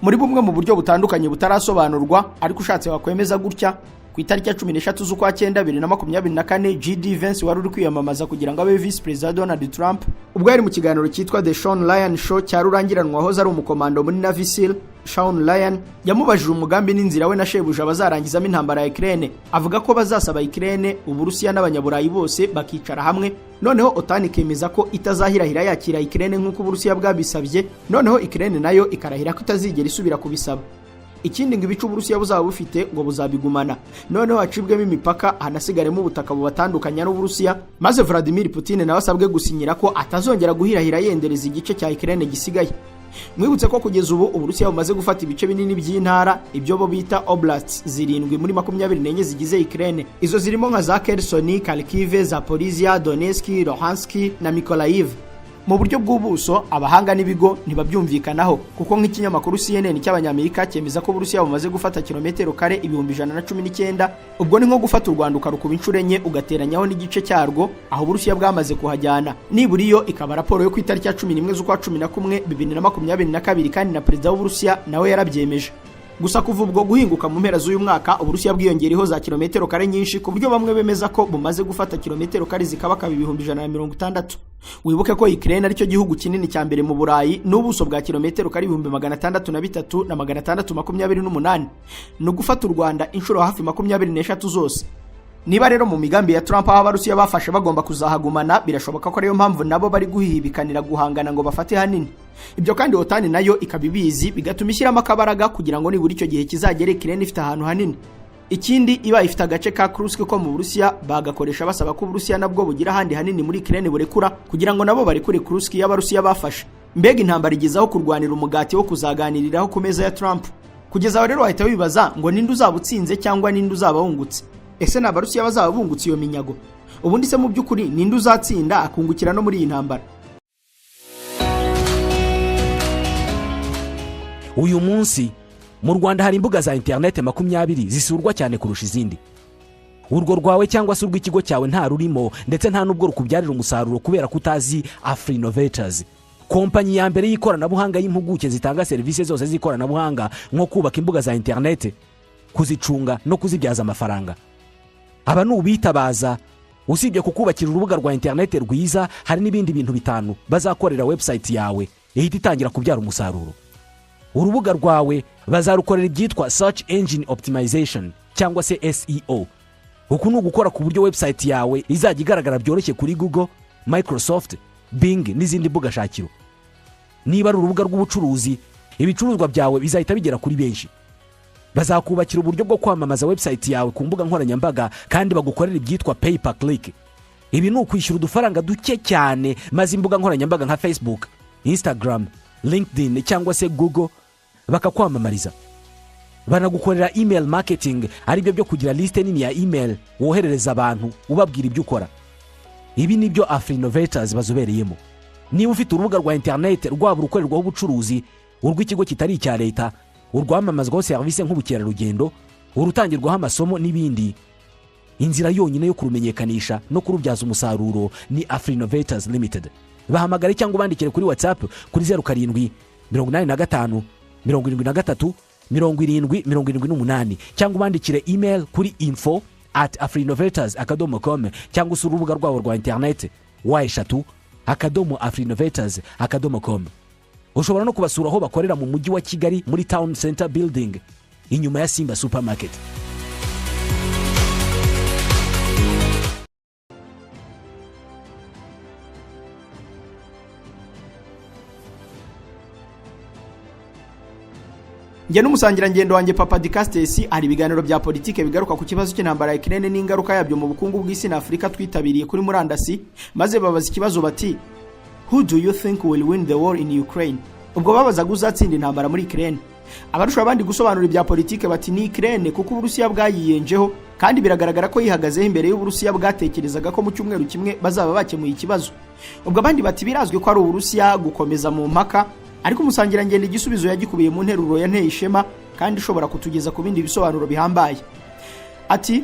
muri bumwe mu buryo butandukanye butarasobanurwa. Ariko ushatse wakwemeza gutya: Ku itariki ya 13 z'ukwa cyenda 2024, JD Vance wari uri kwiyamamaza kugira ngo abe visi perezida wa Donald Trump, ubwo yari mu kiganiro cyitwa The Sean Ryan Show cya rurangiranwa, wahoze ari umukomando muri Navy SEAL Sean Ryan yamubajije umugambi n'inzira we na shebuja bazarangizamo intambara ya Ukraine. Avuga ko bazasaba Ukraine, Uburusiya n'abanyaburayi bose bakicara hamwe, noneho OTAN ikemeza ko itazahirahira yakira Ukraine nk'uko Uburusiya bwabisabye, noneho Ukraine nayo ikarahira ko itazigera isubira kubisaba. Ikindi ngo ibice Uburusiya buzaba bufite ngo buzabigumana, noneho hacibwemo imipaka, hanasigaremo ubutaka bubatandukanya n'Uburusiya, maze Vladimir Putin nawe asabwe gusinyira ko atazongera guhirahira yendereza igice cya Ukraine gisigaye. Mwibutse ko kugeza ubu Uburusiya bumaze gufata ibice binini by'intara, ibyo bo bita oblasts, 7 muri 24 zigize Ukraine. Izo zirimo nka za Kherson, Kharkiv, Zaporizhia, Donetsk, Luhansk na Mykolaiv. Mu buryo bw'ubuso abahanga n'ibigo ntibabyumvikanaho, kuko nk'ikinyamakuru CNN cy'Abanyamerika cyemeza ko Uburusiya bumaze gufata kilometero kare 119,000. Ubwo ni nko gufata u Rwanda ukarukuba inshuro enye ugateranyaho n'igice cyarwo aho Uburusiya bwamaze kuhajyana nibura. Iyo ikaba raporo yo ku itariki ya 11 z'ukwa 11 2022, kandi na perezida w'Uburusiya nawe yarabyemeje. Gusa kuva ubwo guhinguka mu mpera z'uyu mwaka, Uburusiya bwiyongereho za kilometero kare nyinshi, ku buryo bamwe bemeza ko bumaze gufata kilometero kare zikabakaba 160,000. Wibuke ko Ukraine aricyo gihugu kinini cya mbere mu Burayi n'ubuso bwa kilometero kare 603,628. Ni ugufata u Rwanda inshuro hafi 23 zose. Niba rero mu migambi ya Trump aho Abarusiya bafashe bagomba kuzahagumana, birashoboka ko ariyo mpamvu nabo bari guhihibikanira guhangana ngo bafate hanini. Ibyo kandi OTAN nayo ikaba ibizi, bigatuma ishyiramo akabaraga kugira ngo nibura icyo gihe kizagere Ukraine ifite ahantu hanini. Ikindi, iba ifite agace ka Kursk ko mu Burusiya, bagakoresha basaba ko Uburusiya nabwo bugira ahandi hanini muri Ukraine burekura, kugira ngo nabo barekure Kursk y'Abarusiya bafashe. Mbega intambara igezaho kurwanira umugati wo kuzaganiriraho ku meza ya Trump! Kugeza aho rero wahita wibaza ngo ninde uzaba utsinze cyangwa ninde uzaba wungutse? Ese ni Abarusiya bazaba bungutse iyo minyago? Ubundi se mu by'ukuri ninde uzatsinda akungukira no muri iyi ntambara? Uyu munsi mu Rwanda hari imbuga za interineti 20 zisurwa cyane kurusha izindi. Urwo rwawe cyangwa se urw'ikigo cyawe nta rurimo, ndetse nta n'ubwo rukubyarira umusaruro, kubera ko utazi Afrinovators, kompanyi ya mbere y'ikoranabuhanga y'impuguke zitanga serivisi zose z'ikoranabuhanga, nko kubaka imbuga za interineti, kuzicunga no kuzibyaza amafaranga. Aba ni ubitabaza. Usibye kukubakira urubuga rwa interineti rwiza, hari n'ibindi bintu bitanu bazakorera website yawe ihita itangira kubyara umusaruro. Urubuga rwawe bazarukorera ibyitwa search engine optimization cyangwa se SEO. Uku ni ugukora ku buryo website yawe izajya igaragara byoroshye kuri Google, Microsoft, Bing n'izindi mbuga shakiro. Niba ari urubuga rw'ubucuruzi, ibicuruzwa byawe bizahita bigera kuri benshi. Bazakubakira uburyo bwo kwamamaza website yawe ku mbuga nkoranyambaga, kandi bagukorera ibyitwa pay per click. Ibi ni ukwishyura udufaranga duke cyane, maze imbuga nkoranyambaga nka Facebook, Instagram, LinkedIn cyangwa se Google bakakwamamariza. Banagukorera email marketing, aribyo byo kugira lisite nini ya email woherereza abantu ubabwira ibyo ukora. Ibi ni byo Afrinovators bazobereyemo. Niba ufite urubuga rwa interineti, rwaba urukorerwaho ubucuruzi, urw'ikigo kitari icya leta, urwamamazwaho serivisi nk'ubukerarugendo, urutangirwaho amasomo n'ibindi, inzira yonyine yo kurumenyekanisha no kurubyaza umusaruro ni Afrinovators Limited. Bahamagare cyangwa ubandikire kuri WhatsApp kuri 0785 73 70 78, cyangwa ubandikire email kuri info@afrinovators.com, cyangwa usure urubuga rwabo rwa interineti www.afrinovators.com. Ushobora no kubasura aho bakorera mu Mujyi wa Kigali, muri Town Center Building, inyuma ya Simba Supermarket. Njye n'umusangirangendo wanjye Papa Dicastesi, hari ibiganiro bya politike bigaruka ku kibazo cy'intambara ya Ukraine n'ingaruka yabyo mu bukungu bw'isi na Afurika twitabiriye kuri murandasi, maze babaza ikibazo bati: "Who do you think will win the war in Ukraine?" Ubwo babazaga uzatsinda intambara muri Ukraine. Abarusha abandi gusobanura ibya politike bati: "Ni Ukraine, kuko Uburusiya bwayiyenjeho, kandi biragaragara ko yihagazeho imbere y'Uburusiya bwatekerezaga ko mu cyumweru kimwe bazaba bakemuye ikibazo." Ubwo abandi bati: "Birazwi ko ari Uburusiya." Gukomeza mu mpaka, ariko umusangirangendo igisubizo yagikubiye mu nteruro yanteye ishema kandi ishobora kutugeza ku bindi bisobanuro bihambaye, ati: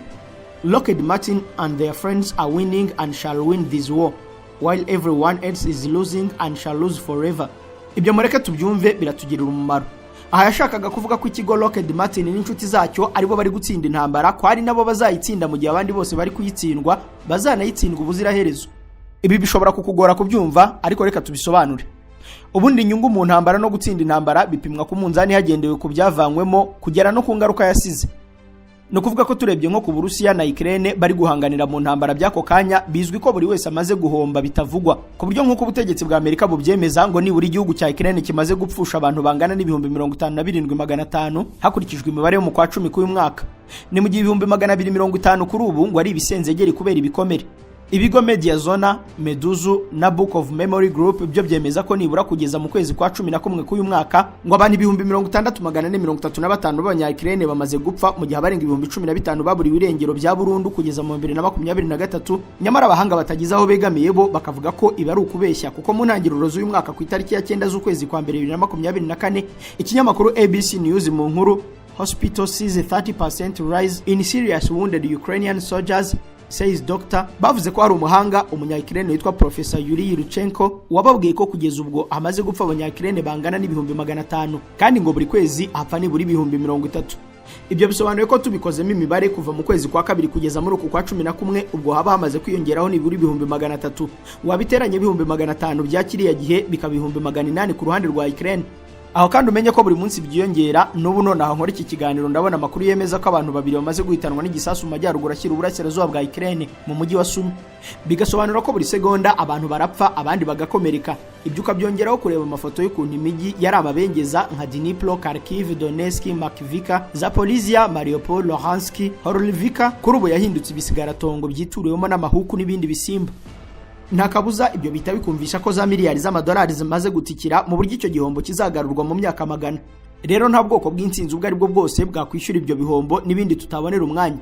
"Lockheed Martin and their friends are winning and shall win this war, while everyone else is losing and shall lose forever." Ibyo mureke tubyumve, biratugirira umumaro. Aha yashakaga kuvuga ko ikigo Lockheed Martin n'inshuti zacyo aribo bari gutsinda intambara, ko ari nabo bazayitsinda mu gihe abandi bose bari kuyitsindwa, bazanayitsindwa ubuziraherezo. Ibi bishobora kukugora kubyumva, ariko reka tubisobanure. Ubundi inyungu mu ntambara no gutsinda intambara bipimwa ku munzani hagendewe ku byavanywemo kugera no ku ngaruka yasize. Ni ukuvuga ko turebye nko ku Burusiya na Ukraine bari guhanganira mu ntambara by'ako kanya, bizwi ko buri wese amaze guhomba bitavugwa, ku buryo nk'uko ubutegetsi bwa Amerika bubyemeza, ngo nibura igihugu cya Ukraine kimaze gupfusha abantu bangana n'57,500 hakurikijwe imibare yo mu kwa 10 k'uyu mwaka. Ni mu gihe 250,000 kuri ubu ngo ari ibisenzegeri kubera ibikomere. Ibigo Mediazona, Meduza na Book of Memory Group byo byemeza ko nibura kugeza mu kwezi kwa 11 k'uyu mwaka ngo abantu 60,435 b'Abanya-Ukraine bamaze gupfa, mu gihe abarenga 15,000 baburiwe irengero bya burundu kugeza mu 2023. Nyamara abahanga batagize aho begamiye bo bakavuga ko ibi ari ukubeshya, kuko mu ntangiriro z'uyu mwaka, ku itariki ya 9 z'ukwezi kwa mbere 2024, ikinyamakuru ABC News mu nkuru "Hospital sees a 30% rise in serious wounded Ukrainian soldiers, says doctor", bavuze ko hari umuhanga umunya-Ukraine witwa Professor Yuri Lutsenko wababwiye ko kugeza ubwo hamaze gupfa abanya-Ukraine bangana n'500,000, kandi ngo buri kwezi hapfa nibura 30,000. Ibyo bisobanuye ko tubikozemo imibare, kuva mu kwezi kwa kabiri kugeza muri uku kwa 11, ubwo haba hamaze kwiyongeraho nibura 300,000. Wabiteranya 500,000 bya kiriya gihe, bikaba 800,000 ku ruhande rwa Ukraine. Aho kandi umenye ko buri munsi byiyongera. N'ubu nonaha nkora iki kiganiro, ndabona amakuru yemeza ko abantu babiri bamaze guhitanwa n'igisasu mu majyaruguru ashyira uburasirazuba bwa Ukraine, mu mujyi wa Sumi. Bigasobanura ko buri segonda abantu barapfa, abandi bagakomereka. Ibyo ukabyongeraho kureba amafoto y'ukuntu imijyi yari amabengeza nka Dnipro, Kharkiv, Donetsk, Makivka, Zaporizhia, Mariupol, Luhansk, Horlivka kuri ubu yahindutse ibisigaratongo byituriwemo n'amahuku n'ibindi bisimba. Nta kabuza ibyo bihita bikumvisha ko za miliyari z'amadolari zimaze gutikira, mu buryo icyo gihombo kizagarurwa mu myaka magana. Rero nta bwoko bw'intsinzi ubwo ari bwo bwose bwakwishyura ibyo bihombo n'ibindi tutabonera umwanya.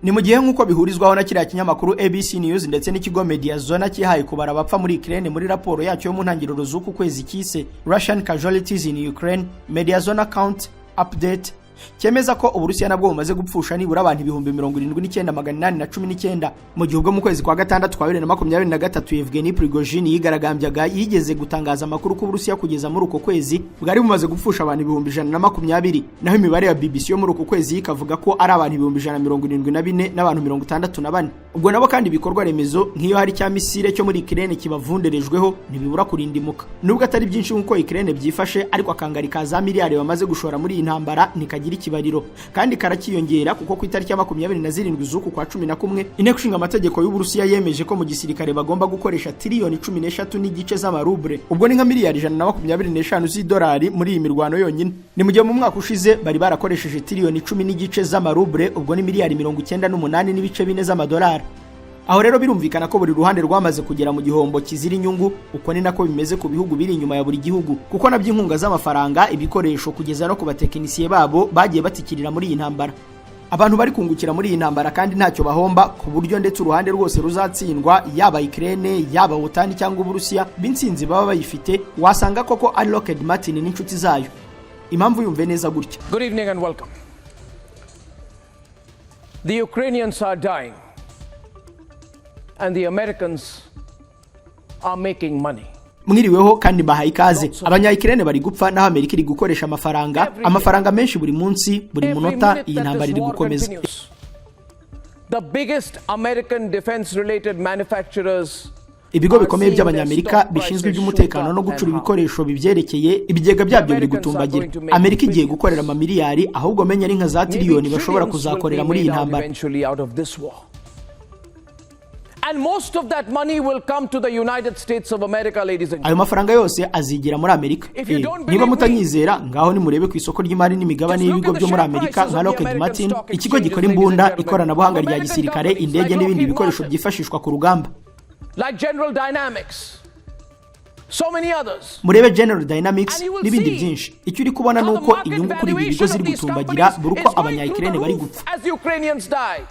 Ni mu gihe nk'uko bihurizwaho na kiriya kinyamakuru ABC News ndetse n'ikigo Mediazona cyihaye kubara abapfa muri Ukraine muri raporo yacyo yo mu ntangiriro z'uku kwezi kise "Russian Casualties in Ukraine: Mediazona Count Update", cyemeza ko Uburusiya nabwo bumaze gupfusha nibura abantu 79,819, mu gihe ubwo mu kwezi kwa gatandatu kwa 2023 Yevgeny Prigozhin yigaragambyaga yigeze gutangaza amakuru ko Uburusiya kugeza muri uko kwezi bwari bumaze gupfusha abantu 120,000, naho imibare ya BBC yo muri uko kwezi ikavuga ko ari abantu 174,000 n'abantu 64. Ubwo nabo kandi ibikorwa remezo nk'iyo hari cya missile cyo muri Ukraine kibavunderejweho ntibibura kurindimuka. Nubwo atari byinshi nk'uko Ukraine byifashe, ariko akangari ka za miliyari bamaze gushora muri iyi ntambara ntikagira ikibariro, kandi karakiyongera, kuko ku itariki ya 27 z'uku kwa 11 inteko ishinga amategeko y'Uburusiya yemeje ko mu gisirikare bagomba gukoresha tiriyoni 13.5 z'amarubre, ubwo ni nka miliyari 125 z'idolari muri iyi mirwano yonyine. Ni mu gihe mu mwaka ushize bari barakoresheje tiriyoni 10.5 z'amarubre, ubwo ni miliyari 98.4 z'amadolari. Aho rero birumvikana ko buri ruhande rwamaze kugera mu gihombo kizira inyungu. Uko ni nako bimeze ku bihugu biri inyuma ya buri gihugu, kuko nabyo inkunga z'amafaranga, ibikoresho, kugeza no ku batekinisiye babo bagiye batikirira muri iyi ntambara. Abantu bari kungukira muri iyi ntambara kandi ntacyo bahomba, ku buryo ndetse uruhande rwose ruzatsindwa, yaba Ukraine, yaba OTAN cyangwa Uburusiya, b'intsinzi baba bayifite, wasanga koko ari Lockheed Martin n'inshuti zayo. Impamvu yumve neza gutya. Good evening and welcome. The Ukrainians are dying, and the Americans are making money. Mwiriweho kandi mbahaye ikaze. Abanya-Ukraine bari gupfa, naho Amerika iri gukoresha amafaranga, amafaranga menshi, buri munsi, buri munota iyi ntambara iri gukomeza. The biggest American defense related manufacturers Ibigo bikomeye by'Abanyamerika bishinzwe iby'umutekano no gucura ibikoresho bibyerekeye, ibigega byabyo biri gutumbagira. Amerika igiye gukorera amamiliyari, ahubwo menya ari nka za tiriyoni bashobora kuzakorera muri iyi ntambara. Eventually out of this war. And most of that money will come to the United States of America, ladies and Ayo mafaranga yose azigira muri Amerika. Niba mutanyizera, ngaho nimurebe ku isoko ry'imari n'imigabane y'ibigo byo muri Amerika nka Lockheed Martin, ikigo gikora imbunda, ikoranabuhanga rya gisirikare, indege n'ibindi bikoresho byifashishwa ku rugamba. Like General Dynamics, so many others. Murebe General Dynamics n'ibindi byinshi. Icyo uri kubona ni uko inyungu kuri ibi bigo ziri gutumbagira buri uko Abanya-Ukraine bari gupfa. As Ukrainians die,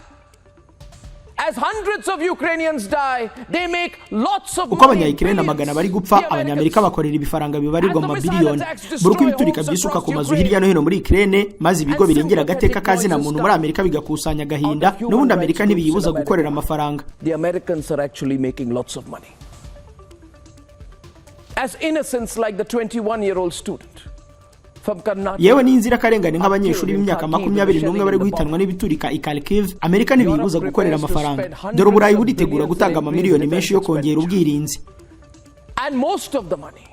as hundreds of Ukrainians die, they make lots of Uko Abanya-Ukraine amagana bari gupfa, Abanyamerika bakorera ibifaranga bibarirwa mu mabiliyoni. Buri uko ibiturika byisuka ku mazu hirya no hino muri Ukraine, maze ibigo birengera agateka ka zina muntu muri Amerika bigakusanya agahinda, n'ubundi Amerika ntibiyibuza gukorera amafaranga. The Americans are actually making lots of money. As innocents like the 21-year-old student from Karnataka. Yewe n'inzirakarengane nk'abanyeshuri b'imyaka 21 bari guhitanwa n'ibiturika i Kharkiv, Amerika ntibiyibuza gukorera amafaranga. Dore Uburayi buritegura gutanga amamiliyoni menshi yo kongera ubwirinzi. And most of the money,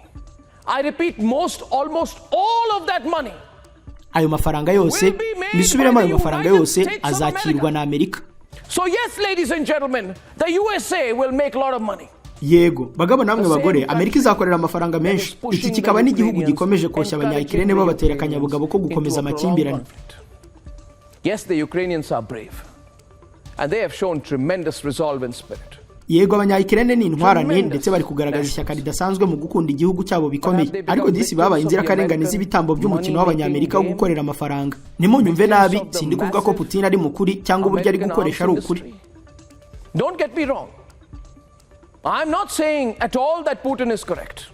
I repeat, most, almost all of that money Ayo mafaranga yose, mbisubiremo, ayo mafaranga yose azakirwa na Amerika. So, yes, ladies and gentlemen, the USA will make a lot of money. Yego bagabo namwe bagore, Amerika izakorera amafaranga menshi. Iki kikaba n'igihugu gikomeje koshya Abanyayikirene, babatera akanyabugabo ko gukomeza amakimbirane. Yes, the Ukrainians are brave, and they have shown tremendous resolve and spirit. Yego, Abanyayikirene ni intwarane, ndetse bari kugaragaza ishyaka ridasanzwe mu gukunda igihugu cyabo bikomeye, ariko disi babaye inzirakarengane z'ibitambo by'umukino w'Abanyamerika wo gukorera amafaranga. Ntimunyumve nabi, sindi kuvuga ko Putin ari mukuri cyangwa uburyo ari gukoresha ari ukuri. Don't get me wrong. I'm not saying at all that Putin is correct.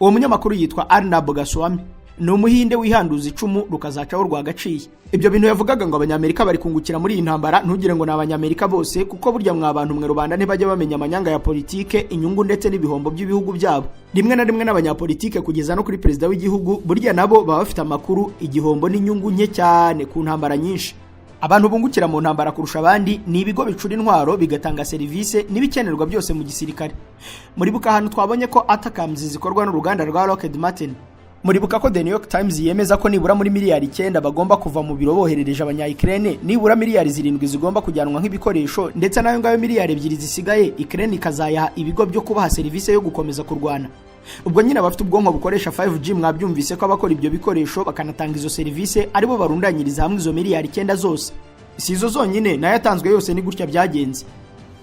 Uwo munyamakuru yitwa Arnab Goswami, ni Umuhinde wihanduza icumu rukazacaho rwagaciye. Ibyo bintu yavugaga ngo Abanyamerika bari kungukira muri iyi ntambara, ntugire ngo ni Abanyamerika bose, kuko burya mwa bantu mwe, rubanda ntibajya bamenya amanyanga ya politike, inyungu ndetse n'ibihombo by'ibihugu byabo. Rimwe na rimwe n'abanyapolitike, kugeza no kuri perezida w'igihugu, burya nabo baba bafite amakuru, igihombo n'inyungu nke cyane ku ntambara nyinshi. Abantu bungukira mu ntambara kurusha abandi ni ibigo bicura intwaro, bigatanga serivisi n'ibikenerwa byose mu gisirikare. Muribuka ahantu twabonye ko ATACMS zikorwa n'uruganda rwa Lockheed Martin? Muribuka ko The New York Times yemeza ko nibura muri miliyari 9 bagomba kuva mu biro boherereje Abanya-Ukraine, nibura miliyari 7 zigomba kujyanwa nk'ibikoresho, ndetse n'ayo ngayo miliyari 2 zisigaye Ukraine ikazayaha ibigo byo kubaha serivisi yo gukomeza kurwana? Ubwo nyine abafite ubwonko bukoresha 5G mwabyumvise ko abakora ibyo bikoresho bakanatanga izo serivisi aribo barundanyiriza hamwe izo miliyari 9 zose. Si izo zonyine, nayo yatanzwe yose ni gutya byagenze.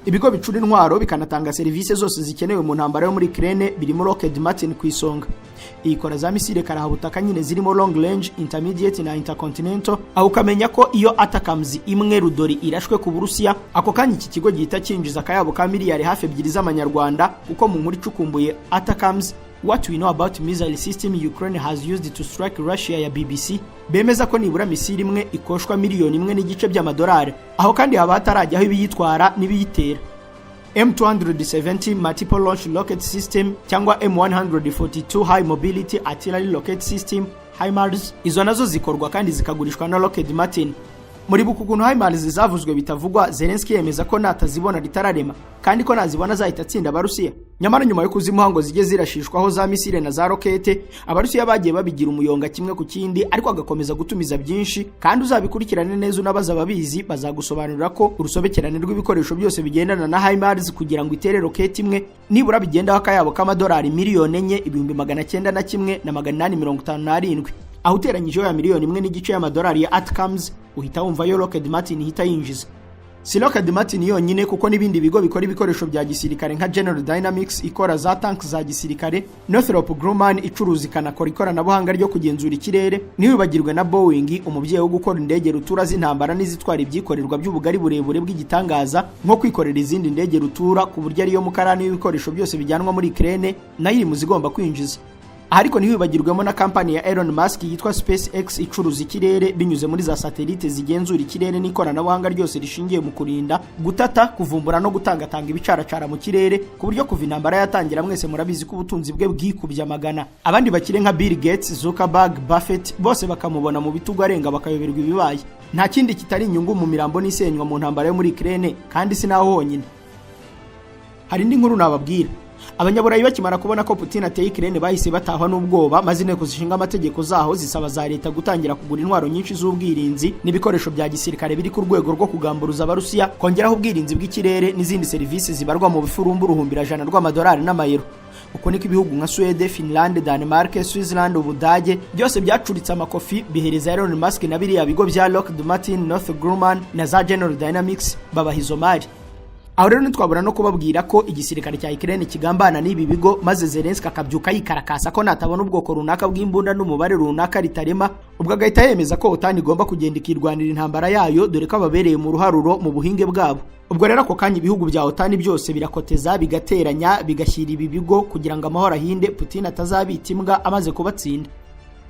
Ibigo bicura intwaro bikanatanga serivisi zose zikenewe mu ntambara yo muri Ukraine birimo Lockheed Martin ku isonga. Ikora za misile karahabutaka nyine zirimo long range, intermediate na intercontinental. Aho ukamenya ko iyo ATACMS imwe rudori irashwe ku Burusiya, ako kanya iki kigo gihita cyinjiza akayabo ka miliyari hafi 2 z'amanyarwanda, kuko mu nkuru icukumbuye "ATACMS: What We Know About Missile System Ukraine Has Used to Strike Russia" ya BBC, bemeza ko nibura misile imwe ikoshwa miliyoni 1.5 by'amadolari. Aho kandi haba hatarajyaho ibiyitwara n'ibiyitera. M270 Multiple Launch Rocket System cyangwa M142 High Mobility Artillery Rocket System, HIMARS, izo nazo zikorwa kandi zikagurishwa na Lockheed Martin. Muribuka ukuntu HIMARS zavuzwe bitavugwa, Zelensky yemeza ko natazibona ritararema, kandi ko nazibona azahita atsinda Abarusiya? Nyamara nyuma yo kuzimuha ngo zijye zirashishwaho za misile na za rokete, Abarusiya bagiye babigira umuyonga kimwe ku kindi, ariko agakomeza gutumiza byinshi. Kandi uzabikurikirane neza, unabaza ababizi, bazagusobanurira ko urusobekerane rw'ibikoresho byose bigendana na HIMARS kugira ngo itere rokete imwe, nibura bigendaho akayabo k'amadolari 4,901,857. Aho uteranyijeho ya miliyoni 1.5 y'amadolari ya ATACMS, uhita wumva yo Lockheed Martin ihita yinjiza. Si Lockheed Martin yonyine, kuko n'ibindi bigo bikora ibikoresho bya gisirikare nka General Dynamics ikora za tanks za gisirikare, Northrop Grumman icuruza ikanakora ikoranabuhanga ryo kugenzura ikirere, ntiwibagirwe na Boeing, umubyeyi wo gukora indege rutura z'intambara n'izitwara ibyikorerwa by'ubugari burebure bw'igitangaza, nko kwikorera izindi ndege rutura, ku buryo ariyo mukarani w'ibikoresho byose bijyanwa muri Ukraine, nayo iri mu zigomba kwinjiza. Ariko ntiwibagirwemo na kampani ya Elon Musk yitwa SpaceX, icuruza ikirere binyuze muri za satelite zigenzura ikirere n'ikoranabuhanga ryose rishingiye mu kurinda, gutata, kuvumbura no gutangatanga ibicaracara mu kirere, ku buryo kuva intambara yatangira mwese murabizi ko ubutunzi bwe bwikubye amagana. Abandi bakire nka Bill Gates, Zuckerberg, Buffett bose bakamubona mu bitugu arenga, bakayoberwa ibibaye. Nta kindi kitari inyungu mu mirambo n'isenywa mu ntambara yo muri Ukraine. Kandi si naho honyine, hari indi nkuru nababwira. Abanyaburayi bakimara kubona ko Putin ateye Ukraine, bahise batahwa n'ubwoba, maze inteko zishinga amategeko zaho zisaba za leta gutangira kugura intwaro nyinshi z'ubwirinzi n'ibikoresho bya gisirikare biri ku rwego rwo kugamburuza Abarusiya, kongeraho ubwirinzi bw'ikirere n'izindi serivisi zibarwa mu bifurumbu uruhumbirajana rw'amadolari n'amayero. Uko niko ibihugu nka Suwede, Finland, Denmark, Switzerland, Ubudage byose byacuritse amakofi, bihereza Elon Musk na biriya bigo bya Lockheed Martin, Northrop Grumman na za General Dynamics, babaha izo mari. Aho rero ntitwabura no kubabwira ko igisirikare cya Ukraine kigambana n'ibi bigo, maze Zelensky akabyuka yikarakasa ko natabona ubwoko runaka bw'imbunda n'umubare runaka ritarema. Ubwo agahita yemeza ko OTAN igomba kugenda ikirwanira intambara yayo, dore ko ababereye mu ruharuro mu buhinge bwabo. Ubwo rero ako kanya ibihugu bya OTAN byose birakoteza, bigateranya, bigashyira ibi bigo kugira ngo amahoro ahinde, Putin atazabita imbwa amaze kubatsinda.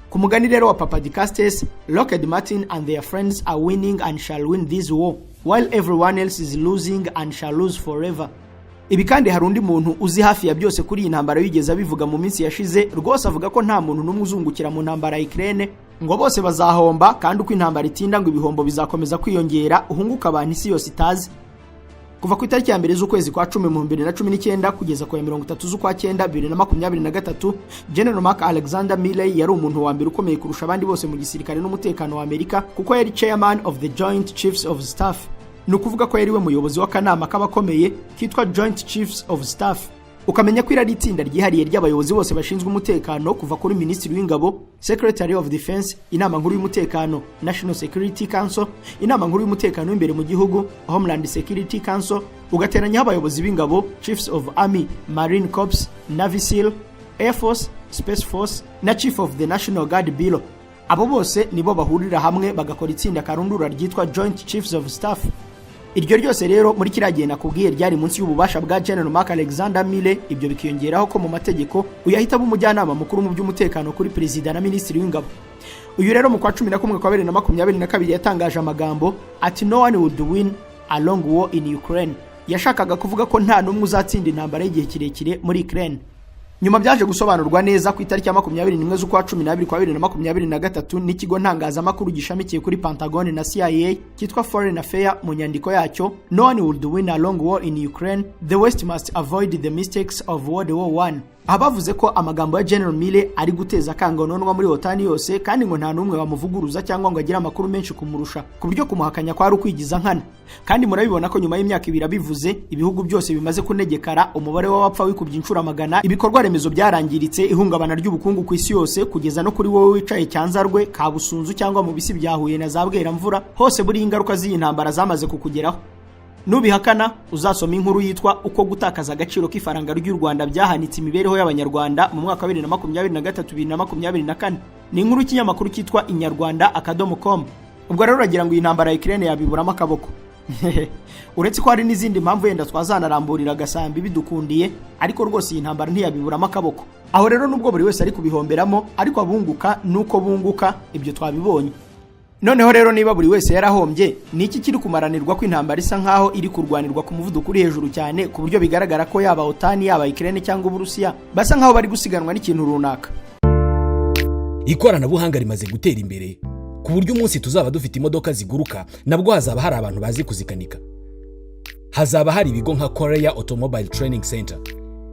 Ku mugani rero wa Papa Dicastes, "Lockheed Martin and their friends are winning and shall win this war, while everyone else is losing and shall lose forever." Ibi kandi hari undi muntu uzi hafi ya byose kuri iyi ntambara wigeze abivuga mu minsi yashize. Rwose avuga ko nta muntu n'umwe uzungukira mu ntambara ya Ukraine, ngo bose bazahomba, kandi uko intambara itinda ngo ibihombo bizakomeza kwiyongera, uhunguka abantu isi yose itazi. Kuva ku itariki ya 1 z'ukwezi kwa 10 mu 2019 kugeza ku ya 30 z'ukwa 9 2023, General Mark Alexander Milley yari umuntu wa mbere ukomeye kurusha abandi bose mu gisirikare n'umutekano wa Amerika, kuko yari Chairman of the Joint Chiefs of Staff. Ni ukuvuga ko yari we muyobozi w'akanama k'abakomeye kitwa Joint Chiefs of Staff. Ukamenya ko iri ari itsinda ryihariye ry'abayobozi bose bashinzwe umutekano, kuva kuri Minisitiri w'Ingabo, Secretary of Defense, Inama Nkuru y'Umutekano, National Security Council, Inama Nkuru y'Umutekano w'imbere mu gihugu, Homeland Security Council, ugateranyaho abayobozi b'ingabo, Chiefs of Army, Marine Corps, Navy SEAL, Air Force, Space Force na Chief of the National Guard Bureau. Abo bose nibo bahurira hamwe bagakora itsinda karundura ryitwa Joint Chiefs of Staff. Iryo ryose rero muri kiriya gihe nakubwiye ryari munsi y'ububasha bwa General Mark Alexander Milley. Ibyo bikiyongeraho ko mu mategeko uyu ahita aba umujyanama mukuru mu by'umutekano kuri perezida na minisitiri w'ingabo. Uyu rero mu kwa 11 kwa 2022 yatangaje amagambo ati: "No one would win a long war in Ukraine." Yashakaga kuvuga ko nta n'umwe uzatsinda intambara y'igihe kirekire muri Ukraine. Nyuma byaje gusobanurwa neza ku itariki ya 21 z'ukwa 12 kwa 2023 n'ikigo ntangazamakuru gishamikiye kuri Pentagon na CIA cyitwa Foreign Affairs mu nyandiko yacyo "No one would win a long war in Ukraine. The West must avoid the mistakes of World War I." Aha bavuze ko amagambo ya General Milley ari guteza akangononwa muri OTAN yose, kandi ngo nta n'umwe wamuvuguruza cyangwa ngo agire amakuru menshi kumurusha, ku buryo kumuhakanya kwari ukwigiza nkana. Kandi murabibona ko nyuma y'imyaka 2 abivuze, ibihugu byose bimaze kunegekara, umubare w'abapfa wikubye inshuro magana, ibikorwa remezo byarangiritse, ihungabana ry'ubukungu ku isi yose, kugeza no kuri wowe wicaye Cyanzarwe, Kabusunzu cyangwa mu bisi bya Huye na za Bweramvura, hose buriya ingaruka z'iyi ntambara zamaze kukugeraho. Nubihakana uzasoma inkuru yitwa "Uko gutakaza agaciro k'ifaranga ry'u Rwanda byahanitse imibereho y'Abanyarwanda mu mwaka wa 2023 2024." Ni inkuru y'ikinyamakuru cyitwa Inyarwanda.com. Ubwo rero uragira ngo iyi ntambara ya Ukraine yabiburamo akaboko? Uretse ko hari n'izindi mpamvu yenda twazanaramburira agasambi bidukundiye, ariko rwose iyi ntambara ntiyabiburamo akaboko. Aho rero nubwo buri wese ari kubihomberamo, ariko abunguka nuko bunguka, ibyo twabibonye. Noneho rero niba buri wese yarahombye, ni iki kiri kumaranirwa ko intambara isa nkaho iri kurwanirwa ku muvuduko uri hejuru cyane, ku buryo bigaragara ko yaba OTAN, yaba Ukraine cyangwa Uburusiya basa nkaho bari gusiganwa n'ikintu runaka? Ikoranabuhanga rimaze gutera imbere ku buryo umunsi tuzaba dufite imodoka ziguruka, nabwo hazaba hari abantu bazi kuzikanika. Hazaba hari ibigo nka Korea Automobile Training Center,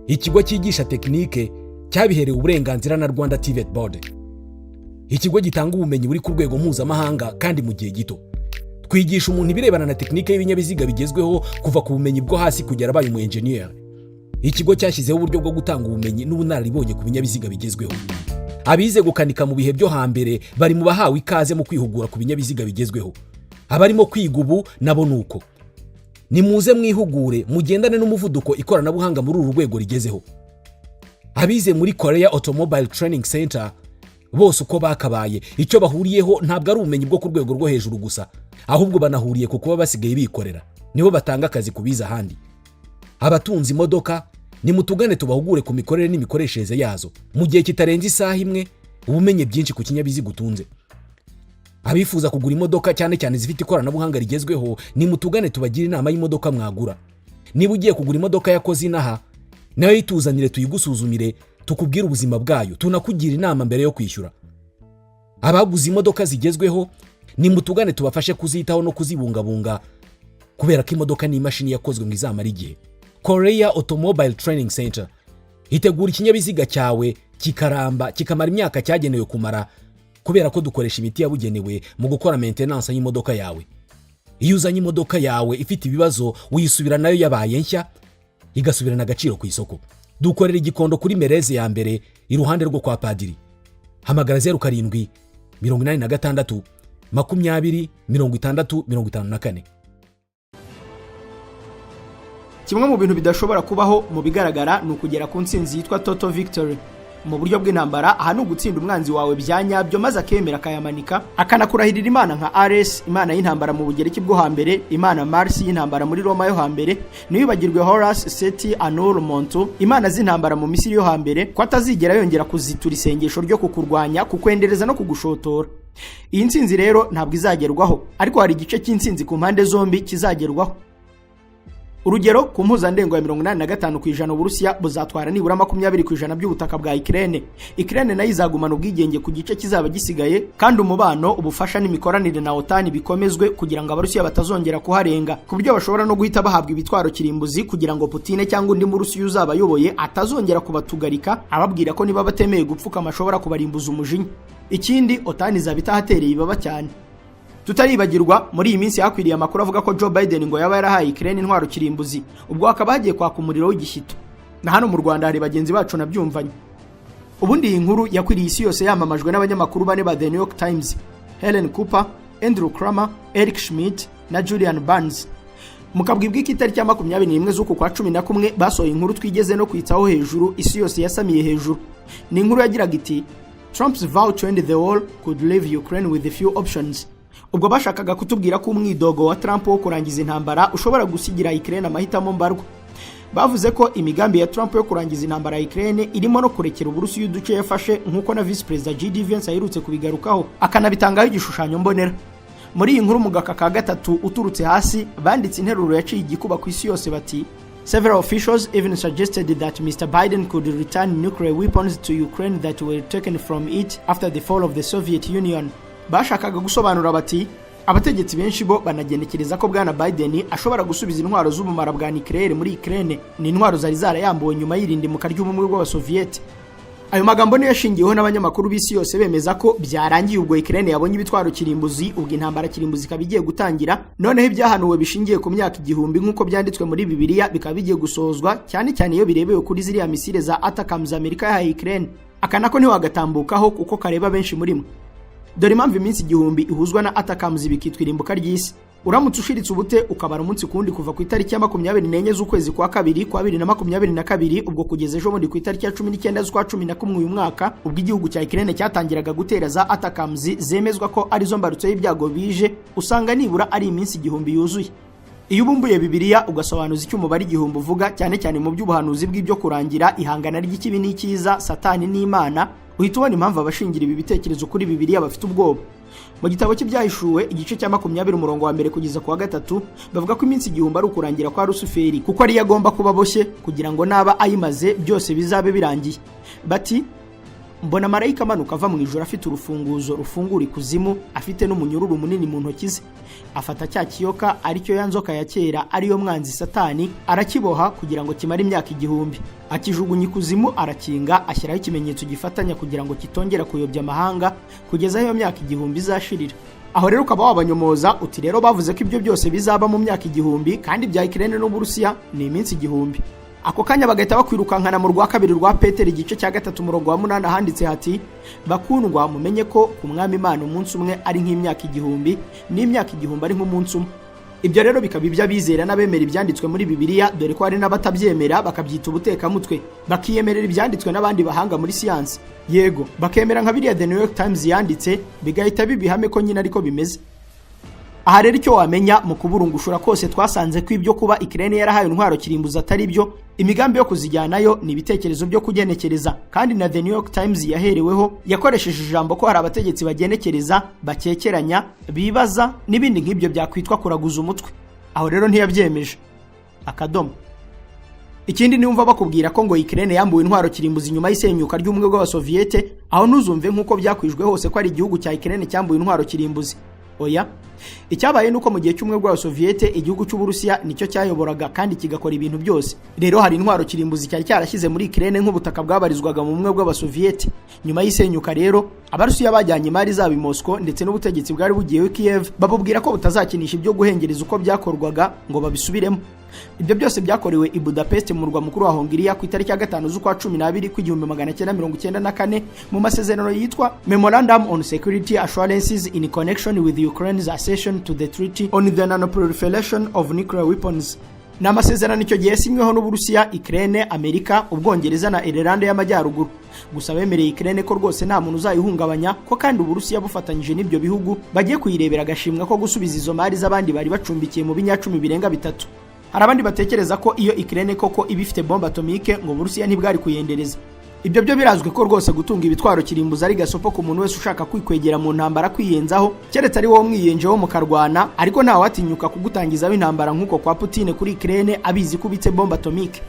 ikigo cyigisha tekinike cyabiherewe uburenganzira na Rwanda TVET Board, ikigo gitanga ubumenyi buri ku rwego mpuzamahanga kandi mu gihe gito. Twigisha umuntu ibirebana na tekinike y'ibinyabiziga bigezweho, kuva ku bumenyi bwo hasi kugera abaye umu enjeniyeri. Ikigo cyashyizeho uburyo bwo gutanga ubumenyi n'ubunararibonye ku binyabiziga bigezweho. Abize gukanika mu bihe byo hambere bari mu bahawe ikaze mu kwihugura ku binyabiziga bigezweho. Abarimo kwiga ubu nabo ni uko. Nimuze mwihugure, mugendane n'umuvuduko ikoranabuhanga muri uru rwego rigezeho. Abize muri Korea Automobile Training Center bose uko bakabaye, icyo bahuriyeho ntabwo ari ubumenyi bwo ku rwego rwo hejuru gusa, ahubwo banahuriye ku kuba basigaye bikorera, nibo batanga akazi ku bize ahandi. Abatunze imodoka nimutugane tubahugure ku mikorere n'imikoreshereze yazo. Mu gihe kitarenze isaha imwe uba umenye byinshi ku kinyabiziga utunze. Abifuza kugura imodoka, cyane cyane zifite ikoranabuhanga rigezweho, nimutugane tubagire inama y'imodoka mwagura. Niba ugiye kugura imodoka yakoze inaha, nayo yituzanire tuyigusuzumire, tukubwire ubuzima bwayo, tunakugira inama mbere yo kwishyura. Abaguze imodoka zigezweho nimutugane tubafashe kuzitaho no kuzibungabunga, kubera ko imodoka ni imashini yakozwe ngo izamare igihe. Korea Automobile Training Center itegura ikinyabiziga cyawe kikaramba, kikamara imyaka cyagenewe kumara, kubera ko dukoresha imiti yabugenewe mu gukora maintenance y'imodoka yawe. Iyo uzanye imodoka yawe ifite ibibazo, uyisubira nayo yabaye nshya, igasubirana agaciro ku isoko. Dukorera Igikondo kuri Mereze ya mbere, iruhande rwo kwa padiri. Hamagara 0786 20 60 54. Kimwe mu bintu bidashobora kubaho mu bigaragara ni ukugera ku ntsinzi yitwa total victory mu buryo bw'intambara. Aha ni ugutsinda umwanzi wawe bya nyabyo, maze akemera akayamanika, akanakurahirira imana nka Ares, imana y'intambara mu Bugereki bwo hambere, imana Mars y'intambara muri Roma yo hambere, ntiwibagirwe Horus, Seti, Anur, Montu, imana z'intambara mu Misiri yo hambere, ko atazigera yongera kuzitura isengesho ryo kukurwanya, kukwendereza no kugushotora. Iyi ntsinzi rero ntabwo izagerwaho, ariko hari igice cy'intsinzi ku mpande zombi kizagerwaho. Urugero, ku mpuzandengo ya 85%, Uburusiya buzatwara nibura 20% by'ubutaka bwa Ukraine. Ukraine nayo izagumana ubwigenge ku gice kizaba gisigaye, kandi umubano, ubufasha n'imikoranire na OTAN bikomezwe kugira ngo Abarusiya batazongera kuharenga, ku buryo bashobora no guhita bahabwa ibitwaro kirimbuzi kugira ngo Putin cyangwa undi Murusiya uzaba ayoboye atazongera kubatugarika ababwira ko niba batemeye gupfukama ashobora kubarimbuza umujinya. Ikindi, OTAN izaba itahatereye ibaba cyane. Tutaribagirwa, muri iyi minsi hakwiriye amakuru avuga ko Joe Biden ngo yaba yarahaye Ukraine intwaro kirimbuzi, ubwo hakaba hagiye kwaka umuriro w'igishyito. Na hano mu Rwanda hari bagenzi bacu nabyumvanye. Ubundi iyi nkuru yakwiriye isi yose yamamajwe n'abanyamakuru bane ba The New York Times: Helen Cooper, Andrew Kramer, Eric Schmidt na Julian Barnes. Mu kabwibwi k'itariki ya 21 z'uku kwa 11 basohoye inkuru twigeze no kwitsaho hejuru, isi yose yasamiye hejuru. Ni inkuru yagiraga iti: "Trump's vow to end the war could leave Ukraine with a few options." Ubwo bashakaga kutubwira ko umwidogo wa Trump wo kurangiza intambara ushobora gusigira Ukraine amahitamo mbarwa. Bavuze ko imigambi ya Trump yo kurangiza intambara ya Ukraine irimo no kurekera Uburusiya uduce yafashe, nk'uko na Vice Perezida JD Vance aherutse kubigarukaho akanabitangaho igishushanyo mbonera. Muri iyi nkuru, mu gaka ka gatatu uturutse hasi, banditse interuro yaciye igikuba ku isi yose, bati: "Several officials even suggested that Mr. Biden could return nuclear weapons to Ukraine that were taken from it after the fall of the Soviet Union." Bashakaga gusobanura bati: abategetsi benshi bo banagenekereza ko Bwana Biden ashobora gusubiza intwaro z'ubumara bwa nucléaire muri Ukraine, ni intwaro zari zarayambuwe nyuma y'irindimuka ry'ubumwe bw'Abasoviyete. Ayo magambo niyo yashingiweho n'abanyamakuru b'isi yose bemeza ko byarangiye, ubwo Ukraine yabonye ibitwaro kirimbuzi, ubwo intambara kirimbuzi ikaba igiye gutangira. Noneho ibyahanuwe bishingiye ku myaka 1000 nk'uko byanditswe muri Bibiliya bikaba bigiye gusozwa, cyane cyane iyo birebewe kuri ziriya misile za ATACMS Amerika yahaye Ukraine. Aka nako ntiwagatambukaho kuko kareba benshi muri mwe. Dore impamvu iminsi 1000 ihuzwa na ATACMS bikitwa irimbuka ry'isi. Uramutse ushiritse ubute ukabara umunsi kundi kuva ku itariki ya 24 z'ukwezi kwa kabiri kwa 2022, ubwo kugeza ejo bundi ku itariki ya 19 z'ukwa 11 uyu mwaka, ubwo igihugu cya Ukraine cyatangiraga gutera za ATACMS zemezwa ko arizo mbarutso y'ibyago bije, usanga nibura ari iminsi 1000 yuzuye. Iyo ubumbuye Bibiliya ugasobanuza icyo umubare 1000 uvuga, cyane cyane mu by'ubuhanuzi bw'ibyo kurangira, ihangana ry'ikibi n'icyiza, Satani n'Imana, uhita ubona impamvu abashingira ibi bitekerezo kuri Bibiliya bafite ubwoba. Mu gitabo cy'Ibyahishuwe, igice cya 20, umurongo wa mbere kugeza ku wa gatatu, bavuga ko iminsi 1000 ari ukurangira kwa Rusuferi, kuko ariyo agomba kuba aboshye kugira ngo naba ayimaze byose bizabe birangiye. Bati: "Mbona marayika amanuka ava mu ijuru afite urufunguzo rufungura ikuzimu, afite n'umunyururu munini mu ntoki ze. Afata cya kiyoka, aricyo ya nzoka ya kera, ariyo mwanzi Satani, arakiboha kugira ngo kimare imyaka 1000. Akijugunya ikuzimu, arakinga, ashyiraho ikimenyetso gifatanya kugira ngo kitongera kuyobya amahanga kugeza aho iyo myaka 1000 izashirira." Aho rero ukaba wabanyomoza uti: rero bavuze ko ibyo byose bizaba mu myaka 1000, kandi ibya Ukraine n'Uburusiya ni iminsi 1000. Ako kanya bagahita bakwirukankana mu rwa kabiri rwa Petero, igice cya gatatu, umurongo wa munani, ahanditse hati: "Bakundwa, mumenye ko ku Mwami Imana umunsi umwe ari nk'imyaka 1000, n'imyaka 1000 ari nk'umunsi umwe." Ibyo rero bikaba iby'abizera n'abemera ibyanditswe muri Bibiliya, dore ko hari n'abatabyemera bakabyita ubutekamutwe, bakiyemerera ibyanditswe n'abandi bahanga muri siyansi, yego bakemera nka biriya The New York Times yanditse, bigahita bibihame ko nyine ariko bimeze. Aha rero icyo wamenya mu kuburungushura kose, twasanze ko ibyo kuba Ukraine yarahaye intwaro kirimbuzi atari byo. Imigambi yo kuzijyanayo ni ibitekerezo byo kugenekereza, kandi na The New York Times yahereweho yakoresheje ijambo ko hari abategetsi bagenekereza, bakekeranya, bibaza n'ibindi nk'ibyo byakwitwa kuraguza umutwe. Aho rero ntiyabyemeje akadomo. Ikindi, niwumva bakubwira ko ngo Ukraine yambuwe intwaro kirimbuzi nyuma y'isenyuka ry'ubumwe bw'Abasoviyete, aho ntuzumve nk'uko byakwijwe hose ko ari igihugu cya Ukraine cyambuwe intwaro kirimbuzi. Oya, icyabaye nuko mu gihe cy'ubumwe bw'Abasoviyete igihugu cy'Uburusiya nicyo cyayoboraga kandi kigakora ibintu byose. Rero hari intwaro kirimbuzi cyari cyarashyize muri Ukraine nk'ubutaka bwabarizwaga mu bumwe bw'Abasoviyete. Nyuma y'isenyuka rero, Abarusiya bajyanye imari zabo i Moscow, ndetse n'ubutegetsi bwari bugiyeho Kiev babubwira ko butazakinisha ibyo guhengereza uko byakorwaga ngo babisubiremo. Ibyo byose byakorewe i Budapest, mu murwa mukuru wa Hongiriya, ku itariki ya 5 z'ukwa 12 kw'igihumbi 994, mu masezerano yitwa Memorandum on Security Assurances in Connection with Ukraine's Accession to the Treaty on the Non-Proliferation of Nuclear Weapons. Ni amasezerano icyo gihe yasinyweho n'Uburusiya, Ukraine, Amerika, Ubwongereza na Irlande y'Amajyaruguru. Gusa bemereye Ukraine ko rwose nta muntu uzayihungabanya, ko kandi Uburusiya bufatanyije n'ibyo bihugu bagiye kuyirebera agashimwa ko gusubiza izo mari z'abandi bari bacumbikiye mu binyacumi birenga bitatu. Hari abandi batekereza ko iyo Ukraine koko iba ifite bombe atomique, ngo Uburusiya ntibwari kuyendereza. Ibyo byo birazwi ko rwose gutunga ibitwaro kirimbuzi ari gasopo ku muntu wese ushaka kwikwegera mu ntambara kwiyenzaho, keretse ari wowe mwiyenjeho mukarwana, ariko ntawatinyuka kugutangizaho intambara nk'uko kwa Putin kuri Ukraine, abizi ko ubitse bombe atomique.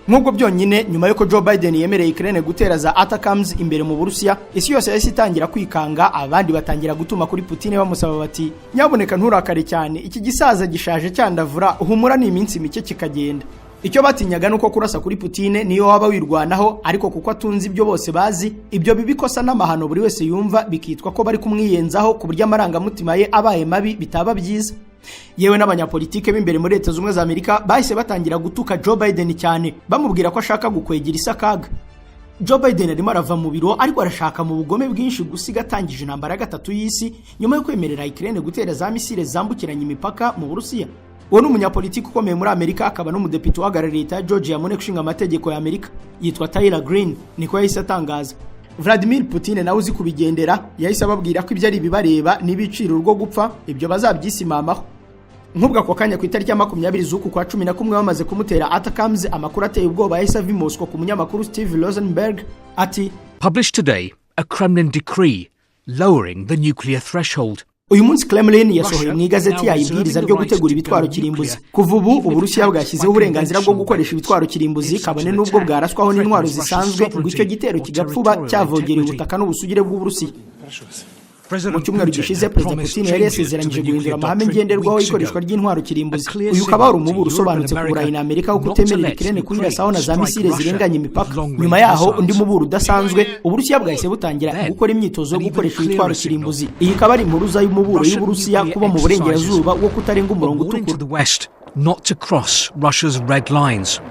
Nk'ubwo byonyine, nyuma y'uko Joe Biden yemereye Ukraine gutera za ATACMS imbere mu Burusiya, isi yose yahise itangira kwikanga. Abandi batangira gutuma kuri Putin bamusaba bati: "Nyabuneka nturakare cyane, iki gisaza gishaje cyandavura, humura, ni iminsi mike kikagenda." Icyo batinyaga nuko kurasa kuri Putin niyo waba wirwanaho, ariko kuko atunze ibyo bose bazi, ibyo bibi kosa n'amahano buri wese yumva, bikitwa ko bari kumwiyenzaho, ku buryo amarangamutima ye abaye mabi bitaba byiza. Yewe, n'abanyapolitike b'imbere muri Leta Zunze Ubumwe za Amerika bahise batangira gutuka Joe Biden cyane, bamubwira ko ashaka gukwegera isi akaga. Joe Biden arimo arava mu biro, ariko arashaka mu bugome bwinshi gusiga atangije intambara ya gatatu y'isi, nyuma yo kwemerera Ukraine gutera za misile zambukiranya imipaka mu Burusiya. Uwo ni umunyapolitiki ukomeye muri Amerika, akaba n'umudepite uhagarariye leta ya Georgia mu nteko ishinga amategeko ya Amerika, yitwa Tyler Green, niko yahise atangaza. Vladimir Putin nawe uzi kubigendera yahise ababwira ko ibyo ari ibibareba, n'ibiciro rwo gupfa ibyo bazabyisimamaho. Nk'ubwo ako kanya, ku itariki ya 20 z'uku kwa 11, bamaze kumutera ATACMS, amakuru ateye ubwoba yahise ava i Moscow ku munyamakuru Steve Rosenberg ati: Published today, a Kremlin decree lowering the nuclear threshold. Uyu munsi Kremlin yasohoye mu igazeti yayo ibwiriza ryo gutegura ibitwaro kirimbuzi. Kuva ubu, Uburusiya bwashyizeho uburenganzira bwo gukoresha ibitwaro kirimbuzi, kabone n'ubwo bwaraswaho n'intwaro zisanzwe, ngo icyo gitero kigapfuba cyavogereye ubutaka n'ubusugire bw'Uburusiya. Mu cyumweru gishize, Perezida Putin yari yasezeranyije guhindura amahame ngenderwaho y'ikoreshwa ry'intwaro kirimbuzi. Uyu ukaba wari umuburo usobanutse ku Burayi na Amerika wo kutemerera Ukraine kuyirasaho na za misile zirenganya imipaka. Nyuma yaho, undi muburo udasanzwe: Uburusiya bwahise butangira gukora imyitozo yo gukoresha ibitwaro kirimbuzi. Iyi ikaba ari impuruza y'umuburo y'Uburusiya kuba mu burengerazuba wo kutarenga umurongo utukura. Not to cross Russia's red lines.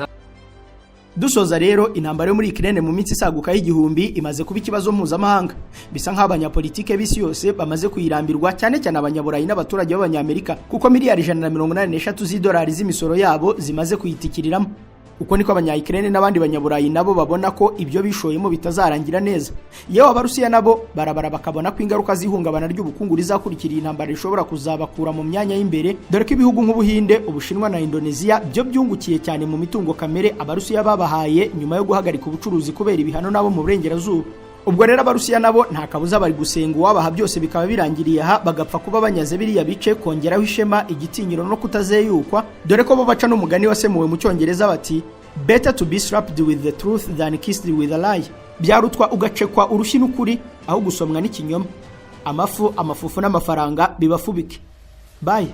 Dusoza rero, intambara yo muri Ukraine mu minsi isaguka y'igihumbi imaze kuba ikibazo mpuzamahanga. Bisa nk'aho abanyapolitike b'isi yose bamaze kuyirambirwa, cyane cyane Abanyaburayi n'abaturage b'Abanyamerika, kuko miliyari 183 z'idolari z'imisoro yabo zimaze kuyitikiriramo. Uko niko abanya-Ukraine n'abandi Banyaburayi nabo babona ko ibyo bishoyemo bitazarangira neza. Yewe, Abarusiya nabo barabara bakabona ko ingaruka z'ihungabana ry'ubukungu rizakurikira iyi ntambara rishobora kuzabakura mu myanya y'imbere, dore ko ibihugu nk'Ubuhinde, Ubushinwa na Indonesia byo byungukiye cyane mu mitungo kamere Abarusiya babahaye nyuma yo guhagarika ubucuruzi kubera ibihano nabo mu burengerazuba. Ubwo rero Abarusiya nabo nta kabuza bari gusenga uwabaha byose bikaba birangiriye aha, bagapfa kuba banyaze biriya bice, kongeraho ishema, igitinyiro no kutazeyukwa, dore ko bo baca n'umugani wasemuwe mu Cyongereza bati: "Better to be slapped with the truth than kissed with a lie." Byarutwa ugacekwa urushyi n'ukuri aho gusomwa n'ikinyoma. Amafu, amafufu n'amafaranga bibafubike. Bye.